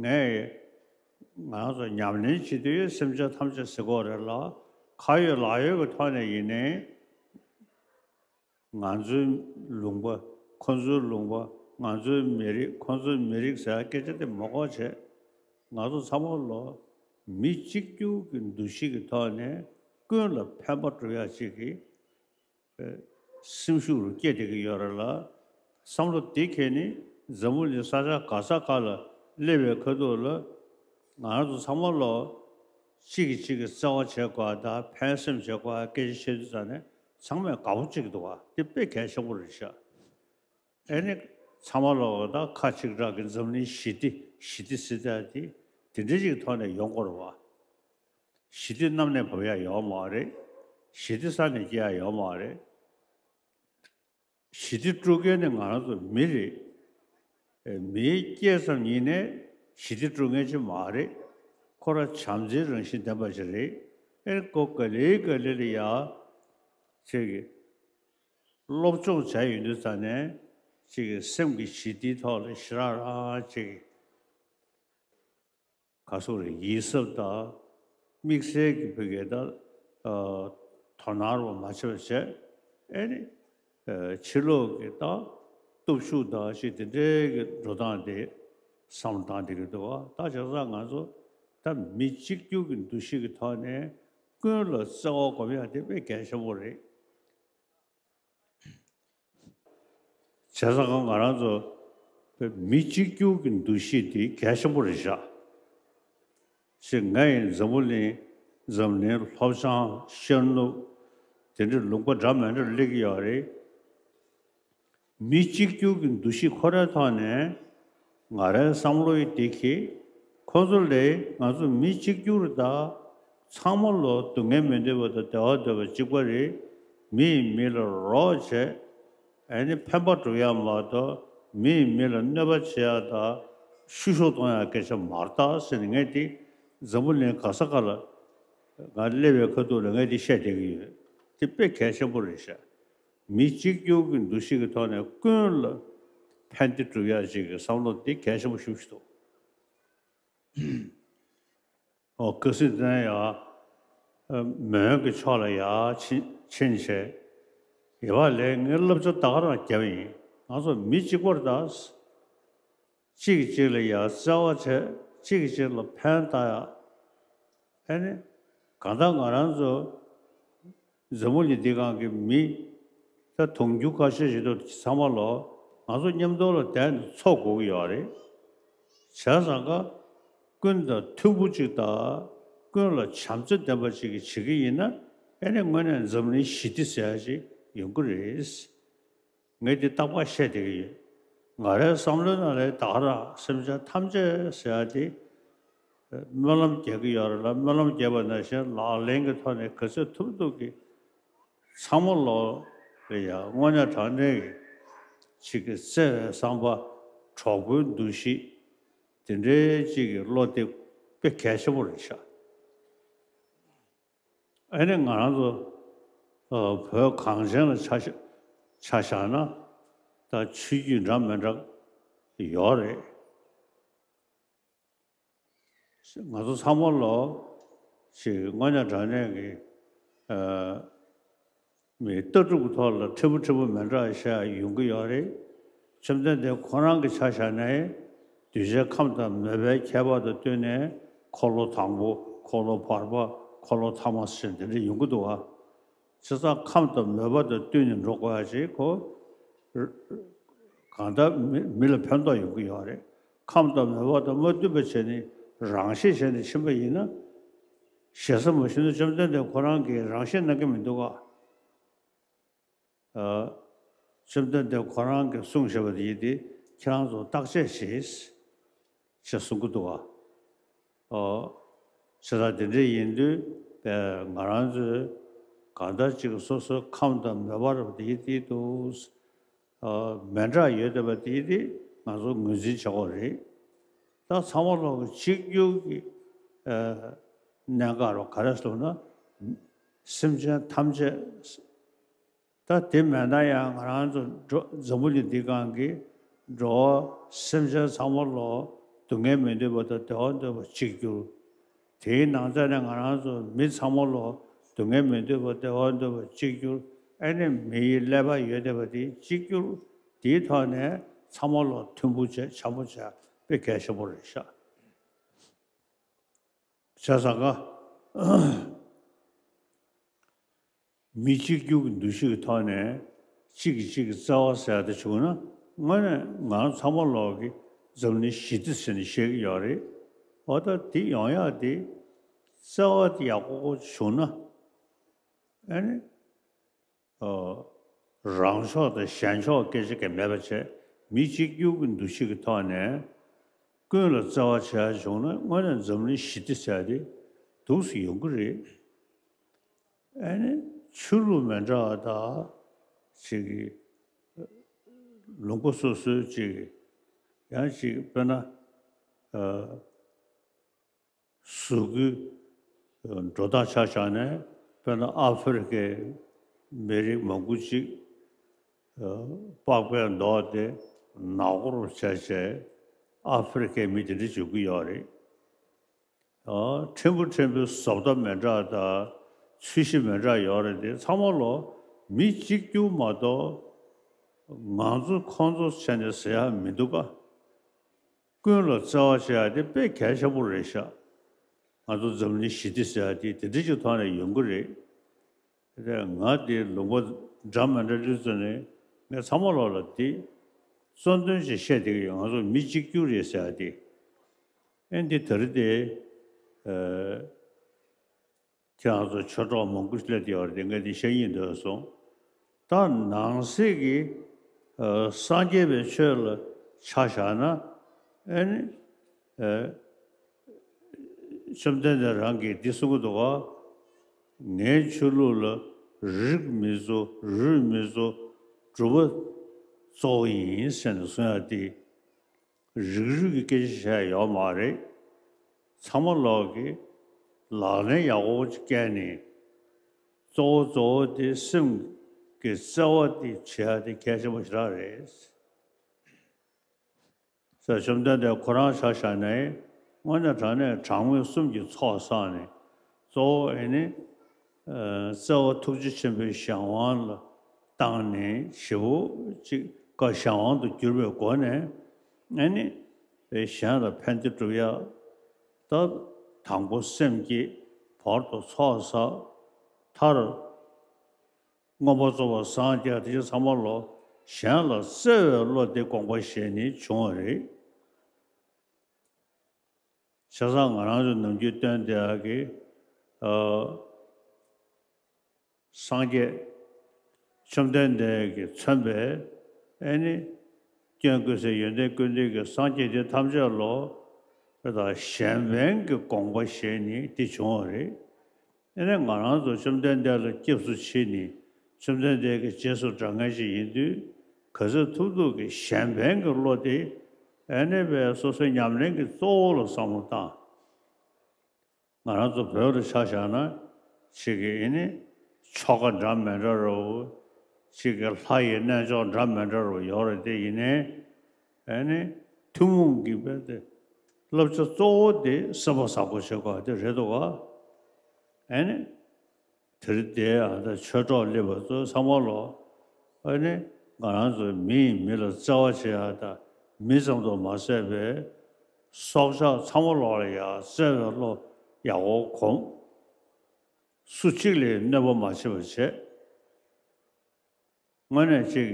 ངས་ང་རང་ཚོ་ཉམས་ལེན་བྱེད་དུས་སེམས་ཅན་ཐམས་ཅད་ཟེར་གྱི་ཡོད་རེད་ལ། ཁ་ཡོད་ལག་ཡོད་ཀྱི་ཐོག་ནས་ཡིན་ནའི། ང་ཚོའི་ལུང་པ། ཁོ་ཚོའི་ལུང་པ། ང་ཚོའི་མི་རིགས། ཁོ་ཚོའི་མི་རིགས་ཟེར་ཡག་སྐད་ཆ་དེ་མ་གོ་བྱས། ང་ཚོ་ཚང་མ་ལོ་མི་གཅིག་གྱུར་གྱི་འདུ་ཤེས་ཀྱི་ཐོག་ནས་ཀུན་ལ་ཕན་པ་སྒྲུབ་ཡག་ཅིག་གི་ཨེ་སེམས་ཤུགས་རུ་སྐྱེས་བསྡད་ཀྱི་ཡོད་རེད་ལ། བསམ་བློ་འདི་ཁྱེར་ནས་འཛམ་བུ་གླིང་ས་ཆ་ག་ས་ག་ལ་སླེབས་པའི་ཁ་ཐུག་ལ། ང་རང་ཚོ་ཚང་མ་ལོ་གཅིག་གིས་གཅིག་གི་བརྩེ་བ་བྱེད་དགོས་པ་དང་ཕན་སེམས་བྱེད་དགོས་པ་སྐད་ཆ་བཤད་དུས་ཙང་ནས་ཚང་མས་དགའ་པོ་བྱེད་ཀྱི་འདུག་བ། འདི་དཔེ་གལ་ཆེན་པོ་རེད་ཤག་ཨེ་ནི་ཚང་མ་ལོག་ད་ཁ་གཅིག་གྲགས་ཀྱི་འཛམ་གླིང་ཞི་བདེ་ཞི་བདེ་ཟེར་ཡ་དེ་དེ་འདྲ་ཞིག་ཐོག་ནས་ཡོང་དགོས་རེད་བ། ཞི་བདེ་གནམ་ནས་བབས་ཡ་ཡོད་མ་རེད། ཞི་བདེ་ས་ནས་སྐྱེ་ཡ་ཡོད་མ་རེད། ཞི་བདེ་དཀྲུག་མཁན་ནི་ང་རང་ཚོ་མི་རེད། ཨེ། མིའི་སྐྱེས་ཙམ་ཡིན་ནའི་ཞི་བདེ་དཀྲུག་མཁན་ཅིག་མ་རེད། ཁོ་རང་བྱམས་བརྩེའི་རང་བཞིན་ལྡན་པ་ཞིག་རེད། ཨེ། ཁོ་ག་ལེ་ག་ལེ་ལ་ཡ་ཅིག་སློབ་སྦྱོང་བྱས་ཡོང་དུས་ཙ་ནས་ཅིག་སེམས་ཀྱི་ཞི་བདེའི་ཐོག་ལ་ཞེ་དྲག་རང་ཅིག་ག་སོགས་རེད། ཡིད་གཟབ་དང་། དམིགས་བསལ་གྱི་བོད་སྐད་དང་། ཨ། དོ་སྣང་རོགས་མ་བྱས་པ་བྱས། ཨེ་ནི། ཨ། ཕྱི་ལོགས་ཀྱི་དང་། སྟོབས་ཤུགས་དང་ཞིག་དེ་འདྲའི་གི་འགྲོ་སྟངས་དེ་བསམ་བློ་བཏང་བསྡད་ཀྱི་འདུག་བ། ད་བྱས་ཙང་ང་ཚོ་ད་མི་གཅིག་གྱུར་གྱི་འདུ་ཤེས་ཀྱི་ཐོག་ནས་ཀུན་ལ་བརྩེ་བ་སྒོམ་ཡ་དེ་དཔེ་གལ་ཆེན་པོ་རེད། བྱས་ཙང་ང་རང་ཚོ་མི་གཅིག་གྱུར་གྱི་འདུ་ཤེས་དེ་གལ་ཆེན་པོ་རེད་ཤག་ཅེས་ང་ཡི་འཛམ་བུ་གླིང་འཛམ་གླིང་སློབ་སྦྱོང་ཤར་ནུབ་དེ་འདྲའི་ལུང་པ་འདྲ་མི་འདྲར་སླེབས་ཀྱི་ཡོད་རེད། མི་གཅིག་གྱུར་གྱི་འདུ་ཤེས་ཁོ་རའི་ཐོག་ནས་ང་རའི་བསམ་བློ་ཡི་དེ་གིས་ཁོ་ཚོ་ལས་ང་ཚོ་མི་གཅིག་གྱུར་དང་ཚང་མ་ལོ་སྡུག་བསྔལ་མི་འདོད་པ་དང་བདེ་བ་འདོད་པ་གཅིག་པ་རེད། མི་ཡིས་མི་ལ་རོགས་བྱས། ཨ་ནི་ཕན་པ་སྒྲུབ་ཡ་མ་གཏོགས་མི་ཡིས་མི་ལ་གནོད་པ་བྱེད་ཡ་དང་བཤུ་གཞོག་གཏོང་ཡ་སྐད་ཆ་མ་རེད་ད་ཟེར་ནས། ངས་དེ་འཛམ་བུ་གླིང་ག་ས་ག་ལ་ང་སླེབས་པའི་ཁ་ཐུག་ལ་ངས་དེ་བཤད་བསྡད་ཀྱི་ཡོད། དེ་དཔེ་གལ་ཆེན་པོ་རེད་ཤག་མི་གཅིག་གྱུར་གྱི་འདུ་ཤེས་ཀྱི་ཐོག་ནས་ཀུན་ལ་ཕན་བདེ་སྒྲུབ་ཡ་ཅིག་གི་བསམ་བློ་དེ་གལ་ཆེན་པོ་ཞེ་པོ་ཞིག་འདུག་ཨོ། ཀ་སི་ཏན་ཡ། མོན་གྱི་ཕྱོགས་ལ་ཡ་ཕྱིན་ཕྱིན་བྱས། ཡ་བ་ལས་ངའི་བསླབ་བྱ་ད་ག་རང་བརྒྱབ་ཡིན། ང་ཚོ་མི་གཅིག་པ་རེད་ད། གཅིག་གིས་གཅིག་ལ་ཡ་བརྩེ་བ་བྱས། གཅིག་གིས་གཅིག་ལ་ཕན་བཏགས་ཡ། ཨ་ནི་གང་ལྟར་ང་རང་ཚོ་འཛམ་བུ་གླིང་འདི་སྒང་གི་མི་ད་དུང་རྒྱུ་ཁ་ཤས་ཤིག་འདུག་ཚང་མ་ལོ་ང་ཚོ་མཉམ་དུ་ལ་བསྡད་ནས་འཚོ་དགོས་ཀྱི་ཡོད་རེད། བྱས་ཙང་ཀ་ཀུན་དང་མཐུན་པོ་གཅིག་དང་ཀུན་ལ་བྱམས་བརྩེ་ལྡན་པ་ཅིག་གིས་བྱེད་ཀྱི་ཡིན་ན། ཨ་ནི་དངོས་གནས་འཛམ་གླིང་ཞི་བདེ་ཟེར་ཡ་ཅིག་ཡོང་གི་རེད། ངས་འདི་རྟག་པར་བཤད་བསྡད་ཀྱི་ཡོད། ང་རའི་བསམ་བློའི་ནང་ལ་ད་ག་རང་སེམས་ཅན་ཐམས་ཅད་ཟེར་ཡ་དེ་སྨོན་ལམ་རྒྱག་གི་ཡོད་རེད་ལ། སྨོན་ལམ་རྒྱག་པ་ནང་བཞིན་ལག་ལེན་གྱི་ཐོག་ནས་ག་ཚོད་ཐུབ་ཐུབ་ཀྱིས་ཚང་མ་ལོ་ལ་ཡ་དངོས་གནས་དྲང་གནས་ཀྱི་ཅིག་གི་བརྩེ་བའི་བསམ་པ། གྲོགས་པོའི་འདུ་ཤེས། དེ་འདྲའི་ཅིག་གི་བློ་དེ་དཔེ་གལ་ཆེན་པོ་རེད་ཤག་ཨ་ནི་ང་རང་ཚོ་ཨ་བོད་གངས་ཅན་ལ་ཆ་བཞག་ཆ་བཞག་ན་ད་ཆོས་བརྒྱུད་འདྲ་མི་འདྲ་ཡོད་རེད། ང་ཚོ་ཚང་མ་ལོ་ཅིག་དངོས་གནས་དྲང་གནས་ཀྱི་ཨ་མི་ལྟ་གྲུབ་ཀྱི་ཐོག་ལ་འཁྲིལ་པོ་འཁྲིལ་པོ་མི་འདྲ་བཤད་ཡོང་གི་ཡོད་རེད། བཅོམ་ལྡན་འདས་ཁོ་རང་གི་ཆ་བཞག་ནས་གདུལ་བྱའི་ཁམས་དང་མོས་པའི་ཁྱད་པར་དང་བསྟུན་ནས་འཁོར་ལོ་དང་པོ། འཁོར་ལོ་བར་པ། འཁོར་ལོ་ཐ་མ་ཟེར་དེ་འདྲ་ཡོང་གི་འདུག་བ། བྱས་ཙང་ཁམས་དང་མོས་པ་དང་བསྟུན་ནས་འགྲོ་དགོས་ཡ་ཅིག་ཁོ། གང་ལྟར་མི་མི་ལ་ཕན་ཐོགས་ཡོང་གི་ཡོད་རེད། ཁམས་དང་མོས་པ་དང་མ་བསྟུན་པ་བྱས་ནས་རང་ཤེད་བྱས་ནས་ཕྱིན་པ་ཡིན་ན། ཞེ་ས་མ་ཞུས་ན་བཅོམ་ལྡན་འདས་ཁོ་རང་གིས་རང་ཤེད་གནང་གི་མི་འདུག་ག་ཨ། བཅོམ་ལྡན་འདས་ཁོ་རང་གིས་གསུངས་བཞག་པ་དེ་ཡིན་ཏེ། ཁྱེད་རང་ཚོ་བརྟག་དཔྱད་བྱེད། ཅེས་གསུང་གི་འདུག་ག་ཨོ། བྱས་ཙང་དེ་འདྲ་ཡིན་དུས་ང་རང་ཚོས་གང་ལྟར་ཅིག་སོ་སོའི་ཁམས་དང་མོས་པ་རབ་དེ་དེ་འདུག་ཨོ། མི་འདྲ་ཡོད་བསྡད་པ་དེ་དེ་ང་ཚོ་ངོས་འཛིན་བྱེད་དགོས་རེད། ད་ཚང་མ་ལོག་གི་གཅིག་གྱུར་གྱི་ཨ་གནད་འགག་རོ་ག་རེ་ཟེར་ན། སེམས་ཅན་ཐམས་ཅད། ད་དེ་མེད་ན་ཡང་ང་རང་ཚོ་འགྲོ་འཛམ་བུ་གླིང་འདི་སྒང་གི་འགྲོ་བ་སེམས་ཅན་ཚང་མ་ལོ་སྡུག་བསྔལ་མི་འདོད་པ་དང་བདེ་བ་འདོད་པ་གཅིག་གྱུར། དེའི་ནང་ཚན་ནས་ང་རང་ཚོ་མི་ཚང་མ་ལོ་སྡུག་བསྔལ་མི་འདོད་པ་བདེ་བ་འདོད་པ་གཅིག་གྱུར། ཨ་ནི་མི་ཡི་ཀླད་པ་ཡོད་བསྡད་པ་དེ་གཅིག་གྱུར། དེའི་ཐོག་ནས་ཚང་མ་ལོ་མཐུན་པོ་བྱས་འཆམ་པོ་བྱས་དཔེ་གལ་ཆེན་པོ་རེད་ཤག་བྱས་ཙང་ཀ་མི་གཅིག་གྱུར་གྱི་འདུ་ཤེས་ཀྱི་ཐོག་ནས་གཅིག་གིས་གཅིག་གི་བརྩེ་བ་ཟེར་ཡ་དེ་བྱུང་ན། དངོས་གནས་ང་རང་ཚང་མ་ལོག་གི་འཛམ་གླིང་ཞི་བདེ་ཟེར་ནས་བཤད་ཀྱི་ཡོད་རེད། འོ་ད་དེ་ཡོང་ཡག་དེ་བརྩེ་བ་དེ་ཡག་པོ་བྱུང་ན། ཨ་ནི་ཨོ། རང་ཕྱོགས་དང་གཞན་ཕྱོགས་སྐད་ཆ་གང་མེད་པ་བྱས། མི་གཅིག་གྱུར་གྱི་འདུ་ཤེས་ཀྱི་ཐོག་ནས་ཀུན་ལ་བརྩེ་བ་བྱེད་ཡ་བྱུང་ན། དངོས་གནས་འཛམ་གླིང་ཞི་བདེ་ཟེར་ཡ་དེ་འདུག་སེ་ཡོང་གི་རེད། ཨ་ནི་ཆོས་ལུགས་མི་འདྲ་བ་དང་། ཅིག་གི་ལུང་པ་སོ་སོའི་ཅིག་ཡང་ཅིག་དཔེར་ན། ཨ། གཟུགས་པོའི་འགྲོ་སྟངས་ཆ་བཞག་ནས། དཔེར་ན་ཨ་ཧྥེ་རི་ཁའི་མི་རིགས་མང་པོ་ཅིག་པགས་པའི་མདོག་དེ་ནག་པོར་བྱས་བྱས། ཨ་ཧྥེ་རི་ཁའི་མི་དེ་འདྲ་བྱེད་ཀྱི་ཡོད་རེད། ཕྲན་བུ་ཕྲན་བུའི་བཟོ་ལྟ་མི་འདྲ་དང་། ཚུལ་གཞི་མི་འདྲ་ཡོད་རེད་དེ། ཚང་མ་ལོ་མི་གཅིག་གྱུར་མ་གཏོགས། ང་ཚོ་ཁོང་ཚོ་བྱས་ནས་ཟེར་ཡ་མི་འདུག་ག་ཀུན་ལ་བརྩེ་བ་བྱེད་ཡ་དེ་དཔེ་གལ་ཆེན་པོ་རེད་ཤག་ང་ཚོ་འཛམ་གླིང་ཞི་བདེ་ཟེར་ཡ་དེ་དེ་འདྲ་ཅིག་ཐོག་ནས་ཡོང་གི་རེད། དེ་ང་དེ་ལུང་པ་འདྲ་མི་འདྲ་སླེབས་ཚར་ནས། ངས་ཚང་མ་ལོག་ལ་དེ་གཙོ་འདོན་ཅིག་བཤད་བསྡད་ཀྱི་ཡོད། ང་ཚོ་མི་གཅིག་གྱུར་རེད་ཟེར་ཡ་དེ། ཨེ་འདི་ད་རེས་དེ། ཨ། ཁྱེད་རང་ཚོ་ཆོས་གྲོགས་མང་པོ་སླེབས་ཡོད་རེད་དེ། ངས་འདི་བཤད་སྙིང་འདོད་སོང་། ད་ནང་གསེས་ཀྱི། ཨ། སངས་རྒྱས་པའི་ཆོས་ལ་ཆ་བཞག་ན། ཨ་ནི། ཨ། བཅོམ་ལྡན་འདས་རང་གིས་འདི་གསུང་གི་འདུག་ག་ངའི་ཆོས་ལུགས་ལ་རིགས་མི་གཙོ། རུས་མི་གཙོ། སྒྲུབ་པ་གཙོ་བོ་ཡིན་ཟེར་ནས་གསུང་ཡ་དེ། རིགས་རུས་ཀྱི་སྐད་ཆ་བཤད་ཡོད་མ་རེད། ཚང་མ་ལོག་གི་ལག་ལེན་ཡག་པོ་ཅིག་བཀལ་ནས། གཙོ་བོ་གཙོ་བོ་དེ་སེམས་ཀྱི་བརྩེ་བ་དེ་བྱེད་ཡ་དེ་གལ་ཆེན་པོ་ཞེ་དྲག་རེད། ས་བཅོམ་ལྡན་འདས་ཁོ་རང་ཆ་བཞག་ནས། དངོས་གནས་དྲང་གནས་དྲང་མོས་གསུམ་གྱི་ཚོགས་བསགས་ནས། གཙོ་བོ་ཨེ་ནི། ཨ། བརྩེ་བ་ཐུགས་རྗེ་ཆེན་པོའི་གཞན་དབང་ལ་བཏང་ནས། ཞེ་པོ་ཅིག་བཀའ་གཞན་དབང་དུ་གྱུར་པའི་སྒོ་ནས། ཨེ་ནི། གཞན་ལ་ཕན་བདེ་སྒྲུབ་ཡ། ད་དང་པོ་སེམས་བསྐྱེད། བར་དུ་ཚོགས་བསགས། མཐར་མངོན་པར་རྫོགས་པར་སངས་རྒྱས། དེ་ཚང་མ་ལོ་གཞན་ལ་བརྩེ་བའི་བློ་དེ་དགོངས་པ་བཞེས་ནས་བྱུང་བ་རེད། བྱས་ཙང་ང་རང་ཚོ་ནམ་རྒྱུན་སྟོན་བསྡད་ཡག་གི། ཨ། སངས་རྒྱས་བཅོམ་ལྡན་འདས་ཀྱིས་མཚོན་པའི། ཨེ་ནི། སྐྱོན་ཀུན་ཟད་ཡོན་ཏན་ཀུན་ལྡན་གྱི་སངས་རྒྱས་དེ་ཐམས་ཅད་ལོ། དཔེ་དང་གཞན་ཕན་གྱི་དགོངས་པ་བཞེས་ནས་དེ་བྱུང་བ་རེད། ཨེ་ནས་ང་རང་ཚོ་བཅོམ་ལྡན་འདས་ལ་སྐྱབས་སུ་མཆི་ནས། བཅོམ་ལྡན་འདས་ཀྱི་རྗེས་སུ་འབྲང་མཁན་ཞིག་ཡིན་དུས། ག་ཚོད་ཐུབ་ཐུབ་ཀྱིས་གཞན་ཕན་གྱི་བློ་དེ། ཨེ་ནས་བས་སོ་སོའི་ཉམས་ལེན་གྱི་གཙོ་བོ་ལ་བསམ་བློ་བཏང་། ང་རང་ཚོ་བོད་ལ་ཆ་བཞག་ན། ཅིག་གི་ཨེ་ནི་ཆོ་ག་འདྲ་མི་འདྲ་རུ། ཅིག་གི་ལྷ་ཡི་རྣལ་འབྱོར་འདྲ་མི་འདྲ་རུ་ཡོད་རེད། དེ་ཡིན་ནའི། ཨེ་ནི་ཐུན་མོང་གི་བས་དེ་བསླབ་བྱ་གཙོ་བོ་དེ་སེམས་པ་བཟང་པོ་བྱེད་དགོས་དེ་རེད་འདུག་ག་ཨེ་ནི། དེར་བསྡད་ཡ་དང་ཆོས་གྲོགས་སླེབས་པ་ཚོ་ཚང་མ་ལོ། ཨ་ནི་ང་རང་ཚོ་མི་ཡིས་མི་ལ་བརྩེ་བ་བྱེད་ཡ་དང་། མི་ཙམ་དུ་མ་ཟད་པའི་སྲོག་ཆགས་ཚང་མ་ལོག་ལ་ཡ་བརྩེ་བའི་བློ་ཡག་པོ་སྒོམ། སུ་གཅིག་ལ་གནོད་པ་མ་བྱེད་པ་བྱེད། དངོས་གནས་ཅིག་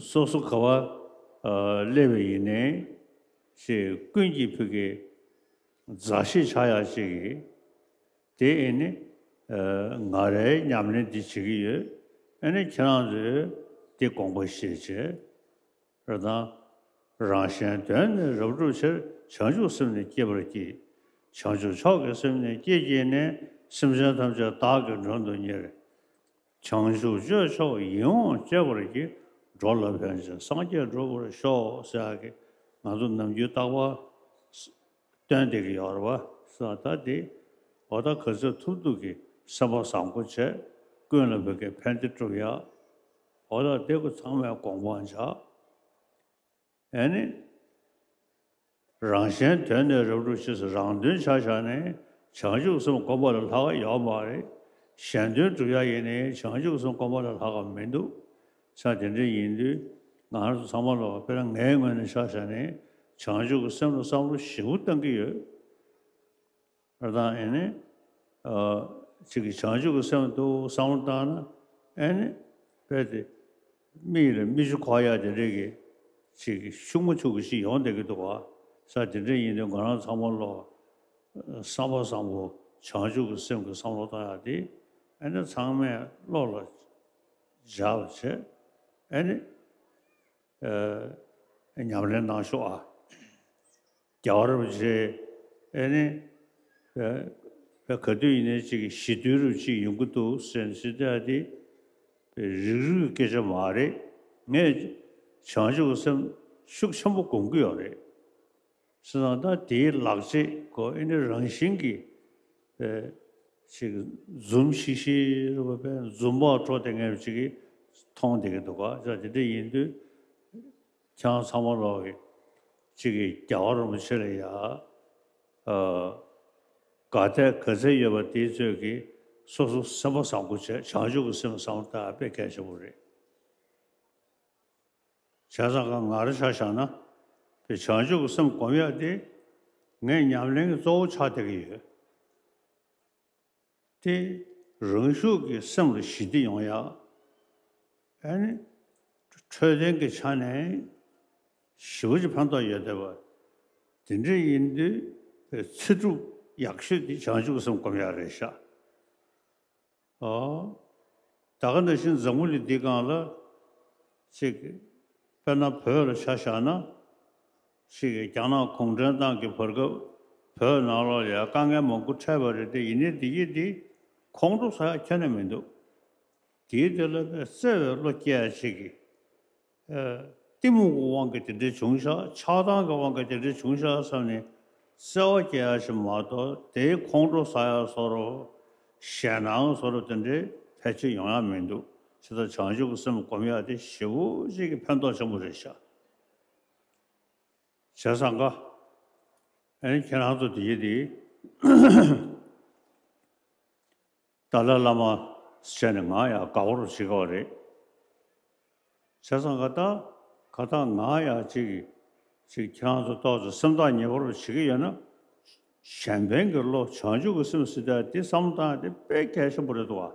སོ་སོ་ག་བ་སླེབས་པ་ཡིན་ནའི། ཅིག་ཀུན་གྱིས་ཕ་གི་མཛའ་བཤེས་བྱ་ཡག་ཅིག་གི་དེ་ཨེ་ནི་ང་རའི་ཉམས་ལེན་འདི་བྱེད་ཀྱི་ཡོད། ཨེ་ནི་ཁྱེད་རང་ཚོས་དེ་དགོངས་པ་བཞེས་བྱས། རེད་དང་། རང་གཞན་དོན་ནི་རབ་བསྒྲུབ་ཕྱིར། བྱང་ཆུབ་སེམས་ནི་བསྐྱེད་པར་བགྱི། བྱང་ཆུབ་མཆོག་གི་སེམས་ནི་བསྐྱེད་བགྱིས་ནས། སེམས་ཅན་ཐམས་ཅད་བདག་གིས་མགྲོན་དུ་གཉེར། བྱང་ཆུབ་སྤྱོད་མཆོག་ཡིད་འོང་སྤྱད་པར་བགྱི། འགྲོ་ལ་ཕན་ཕྱིར་སངས་རྒྱས་འགྲུབ་པར་ཤོག་ཟེར་ཡག་གི་ང་ཚོ་ནམ་རྒྱུན་རྟག་པར་སྟོན་བསྡད་ཀྱི་ཡོད་རེད་པ། ས་ད་དེ་འོ་ད་ག་ཚོད་ཐུབ་ཐུབ་ཀྱིས་སེམས་པ་བཟང་པོ་བྱས། ཀུན་ལ་ཕ་གིའི་ཕན་བདེ་སྒྲུབ་ཡག་འོ་ད་དེ་ཚང་མས་དགོངས་པ་འཇགས། ཨེ་ནི། རང་གཞན་དོན་ནི་རབ་བསྒྲུབ་ཕྱིར། རང་དོན་ཆ་བཞག་ནས་བྱང་ཆུབ་སེམས་བསྒོམ་པ་ལས་ལྷག་ཡོད་མ་རེད། གཞན་དོན་སྒྲུབ་ཡག་ཡིན་ནའི་བྱང་ཆུབ་སེམས་བསྒོམ་པ་ལས་ལྷག་མི་འདུག་ས་དེ་འདྲ་ཡིན་དུས་ང་རང་ཚོ་ཚང་མ་ལོ། དཔེར་ན་ངའི་ངོས་ནས་ཆ་བཞག་ནས་བྱང་ཆུབ་ཀྱི་སེམས་ལ་བསམ་བློ་ཞེ་པོ་བཏང་གི་ཡོད། རེད་དང་། ཨེ་ནི། ཨ། ཅིག་གི་བྱང་ཆུབ་ཀྱི་སེམས་འདུག་བསམ་བློ་བཏང་ན། ཨེ་ནི། དཔེ་དེ། མིག་ལ་མིག་ཆུ་འཁོར་ཡག་དེ་འདྲས་ཀྱི། ཅིག་གི་ཤུགས་མ་ཆུག་གི་ཞིག་ཡོང་བསྡད་ཀྱི་འདུག་ག་ས་དེ་འདྲས་ཡིན་དུས་ང་རང་ཚང་མ་ལོ། བསམ་པ་བཟང་པོ་བྱང་ཆུབ་ཀྱི་སེམས་ཀྱི་བསམ་བློ་བཏང་ཡག་དེ། ཨེ་ནི་ཚང་མས་བློ་ལ། སྦྱར་བ་བྱས། ཨེ་ནི། ཨ། ཉམས་ལེན་གནང་ཤོག་ཨ། རྒྱལ་བ་རིན་པོ་ཆེ། ཨེ་ནི། ཨ། ག་དུས་ཡིན་ནའི་ཅིག་ཞི་དུལ་རུ་ཅིག་ཡོང་གི་འདུག་ཟེར་ནས་ཟེར་ཏེ་ཨ་དེ། རིགས་རུས་ཀྱི་སྐད་ཆ་མ་རེད། ངས་བྱང་ཆུབ་ཀྱི་སེམས་ཤུགས་ཆེན་པོ་སྒོམ་གྱི་ཡོད་རེད། བྱས་ཙང་ད་དེའི་ལག་རྗེས་ཀྱི་ཨེ་ནི་རང་བཞིན་གྱིས། ཨེ། ཅིག་འཛུམ་ཤིག་ཤིག་རེད་པ། འཛུམ་བག་བྲོ་དེ་ངས་ཅིག་གིས་མཐོང་བསྡད་ཀྱི་འདུག་ག་ཅག་དེ་འདྲ་ཡིན་དུས། ཁྱེད་རང་ཚང་མ་ལོག་གིས་ཅིག་གིས་རྒྱལ་བ་རིན་པོ་ཆེ་ལ་ཡ། ཨ། དགའ་དད་དགའ་ཚལ་ཡོད་པ་དེའི་ཚོད་ཀྱིས་སོ་སོ་སེམས་པ་བཟང་པོ་བྱས། བྱང་ཆུབ་ཀྱི་སེམས་བཟང་པོ་ད་དཔེ་གལ་ཆེན་པོ་རེད། བྱས་ཙང་ང་རང་ཆ་བཞག་ན། དེ་བྱང་ཆུབ་ཀྱི་སེམས་སྒོམ་ཡག་དེ་ངའི་ཉམས་ལེན་གྱི་གཙོ་བོ་ཆགས་བསྡད་ཀྱི་ཡོད། དེ་རང་ཤུགས་ཀྱིས་སེམས་ལ་ཞི་བདེ་ཡོང་ཡག་ཨ་ནི། འཕྲོད་བསྟེན་གྱི་ཆ་ནས་ཞེ་པོ་ཅིག་ཕན་ཐོགས་ཡོད་བསྡད་པ། དེ་འདྲ་ཡིན་དུས་ཚེ་སྒྲུབ་ཡག་ཤོས་དེ་བྱང་ཆུབ་ཀྱི་སེམས་སྒོམ་ཡག་རེད་ཤག་ཨོ། ད་ག་ནང་བཞིན་འཛམ་བུ་གླིང་འདིའི་སྒང་ལ་ཅིག་དཔེར་ན་བོད་ལ་ཆ་བཞག་ན། ཅིག་རྒྱ་ནག་གུང་ཁྲན་ཏང་གི་བར་སྐབས་བོད་ནང་ལོགས་ལ་ཡང་དཀའ་ངལ་མང་པོ་འཕྲད་པ་རེད་དེ། ཡིན་ནའི་འདི་ཡིན་འདི་ཁོང་ཁྲོ་ཟ་ཡག་ཁྱོན་ནས་མི་འདུག་དེའི་དེ་ལ་བརྩེ་བའི་བློ་སྐྱེ་ཡག་ཅིག་གི། ཨ། གཏི་མུག་གི་དབང་གིས་དེ་འདྲ་བྱུང་ཤག་ཆགས་སྡང་གི་དབང་གིས་དེ་འདྲ་བྱུང་ཤག་བསམ་ནས་བརྩེ་བ་སྐྱེ་ཡག་ཞིག་མ་གཏོགས། དེའི་ཁོང་ཁྲོ་ཟ་ཡག་བཟོ་འདྲ། ཞེད་སྣང་བཟོ་འདྲ་དེ་འདྲའི་ཕལ་ཆེར་ཡོང་ཡག་མི་འདུག་བྱས་ཙང་བྱང་ཆུབ་ཀྱི་སེམས་སྒོམ་ཡག་དེ་ཞེ་པོ་ཅིག་གི་ཕན་ཐོགས་ཆེན་པོ་རེད་ཤག་བྱས་ཙང་ཀ་ཨ་ནི་ཁྱེད་རང་ཚོ་དེ་ཡི་དེ། ཏཱ་ལའི་བླ་མ་བྱས་ནས་ང་ཡང་དགའ་པོ་རུ་བྱེད་དགོས་རེད། བྱས་ཙང་ག་ད་ག་ད་ང་ཡང་ཅིག་ཅིག་ཁྱེད་རང་ཚོ་ཏོག་ཙམ་སེམས་ཐག་ཉེ་པོ་རུ་བྱེད་ཀྱི་ཡོད་ན། གཞན་ཕན་གྱི་བློ། བྱང་ཆུབ་ཀྱི་སེམས་ཟེར་དེ་བསམ་བློ་བཏང་ཡག་དེ་དཔེ་གལ་ཆེན་པོ་རེད་འདུག་བ།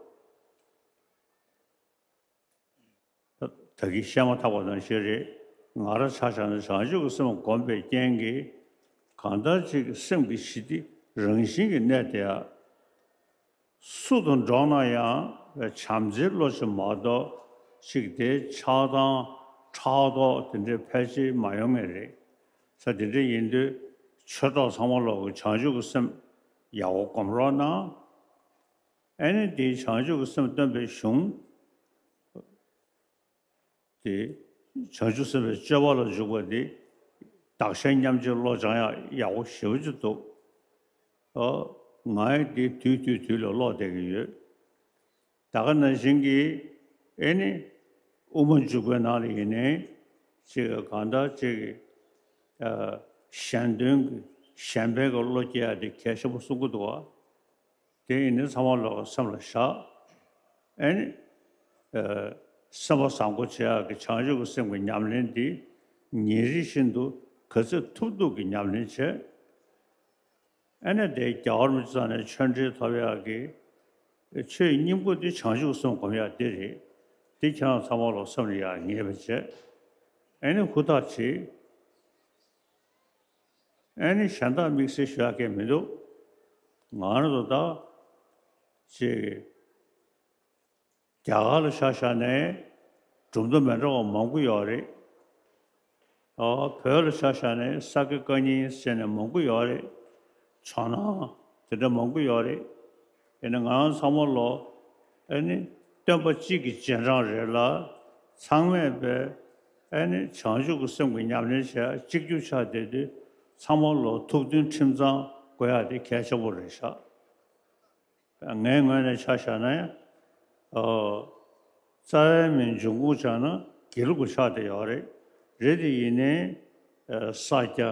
ད་གིན་བཤད་མ་ཐག་པ་ནང་བཞིན་རེད། ང་རང་ཆ་བཞག་ན་བྱང་ཆུབ་ཀྱི་སེམས་སྒོམ་པའི་རྐྱེན་གྱིས། གང་ལྟར་ཅིག་སེམས་ཀྱི་ཞི་བདེ་རང་བཞིན་གྱིས་གནས་བསྡད་ཡག་སུ་དང་འགྲོགས་ན་ཡང་བྱམས་བརྩེའི་བློ་ཞིག་མ་གཏོགས། ཅིག་དེ་ཆགས་སྡང་ཕྲག་དོག་དེ་འདྲའི་ཕལ་ཆེར་མ་ཡོང་ངེས་རེད། ས་དེ་འདྲ་ཡིན་དུས་ཆོས་གྲོགས་ཚང་མ་ལོག་གི་བྱང་ཆུབ་ཀྱི་སེམས་ཡག་པོ་སྒོམ་རོགས་གནང་། ཨ་ནི་དེའི་བྱང་ཆུབ་ཀྱི་སེམས་སྟོན་པའི་གཞུང་དེ། བྱང་ཆུབ་སེམས་དཔའི་སྤྱོད་པ་ལ་འཇུག་པ་འདི་བདག་གཞན་མཉམ་བརྗེའི་བློ་སྦྱང་ཡག་ཡག་པོ་ཞེ་པོ་ཅིག་འདུག་ཨོ། ང་ཡི་འདི་དུས་དུས་དུས་ལ་ཀློག་བསྡད་ཀྱི་ཡོད། ད་ག་ནང་བཞིན་གྱི་ཨེ་ནི་དབུ་མ་འཇུག་པའི་ནང་ལ་ཡིན་ནའི་ཅིག་གང་ལྟར་ཅིག་ཨ། གཞན་དོན་གྱི་གཞན་ཕན་གྱི་བློ་སྐྱེ་ཡག་དེ་གལ་ཆེན་པོ་གསུང་གི་འདུག་བ། དེ་ཡིན་ནའི་ཚང་མ་ལོག་སེམས་ལ་བཞག་ཨེ་ནི། ཨ། སེམས་པ་བཟང་པོ་བྱེད་ཡག་གི་བྱང་ཆུབ་ཀྱི་སེམས་ཀྱི་ཉམས་ལེན་འདི་ཉིན་རེ་བཞིན་དུ་ག་ཚོད་ཐུབ་ཐུབ་ཀྱི་ཉམས་ལེན་བྱས། ཨ་ནི་དེ་རྒྱལ་བ་རིན་པོ་ཆེ་རྩ་ནས་ཆོས་འབྲེལ་ཐོབ་ཡག་གི་ཆོས་སྙིང་པོ་འདི་བྱང་ཆུབ་སེམས་སྒོམ་ཡག་འདི་རེད། འདི་ཁྱེད་རང་ཚང་མ་ལོག་སེམས་ལ་ཡག་ངེས་པ་བྱས། ཨ་ནི་ཧུར་ཐག་བྱེད། ཨ་ནི་གཞན་དག་དམིགས་བསལ་ཞུ་ཡག་གང་མི་འདུག་ང་རང་ཚོ་ད་ཅིག་རྒྱ་གར་ལ་ཆ་བཞག་ནའི་གྲུབ་མཐའ་མི་འདྲ་བ་མང་པོ་ཡོད་རེད། ཨ། བོད་ལ་ཆ་བཞག་ནའི་ས་དགེ་བཀའ་རྙིང་ཟེར་ནས་མང་པོ་ཡོད་རེད། ཇོ་ནང་དེ་འདྲ་མང་པོ་ཡོད་རེད། ཡིན་ན་ང་རང་ཚང་མ་ལོ། ཨ་ནི་སྟོན་པ་གཅིག་གི་རྗེས་འབྲང་རེད་ལ། ཚང་མས་པའི་ཨ་ནི་བྱང་ཆུབ་ཀྱི་སེམས་ཀྱི་ཉམས་ལེན་བྱས་གཅིག་གྱུར་ཆགས་བསྡད་དུས། ཚང་མ་ལོ་ཐུགས་མཐུན་ཁྲིམས་གཙང་དགོས་ཡག་དེ་གལ་ཆེན་པོ་རེད་ཤག་ངའི་ངོས་ནས་ཆ་བཞག་ན་ཡང་། ཨོ། རྩ་བའི་མིང་འབྱུང་ཁུངས་ཆགས་ན་དགེ་ལུགས་ཀྱི་ཆགས་བསྡད་ཡོད་རེད། རེད་དེ་ཡིན་ནའི། ཨ། ས་སྐྱ།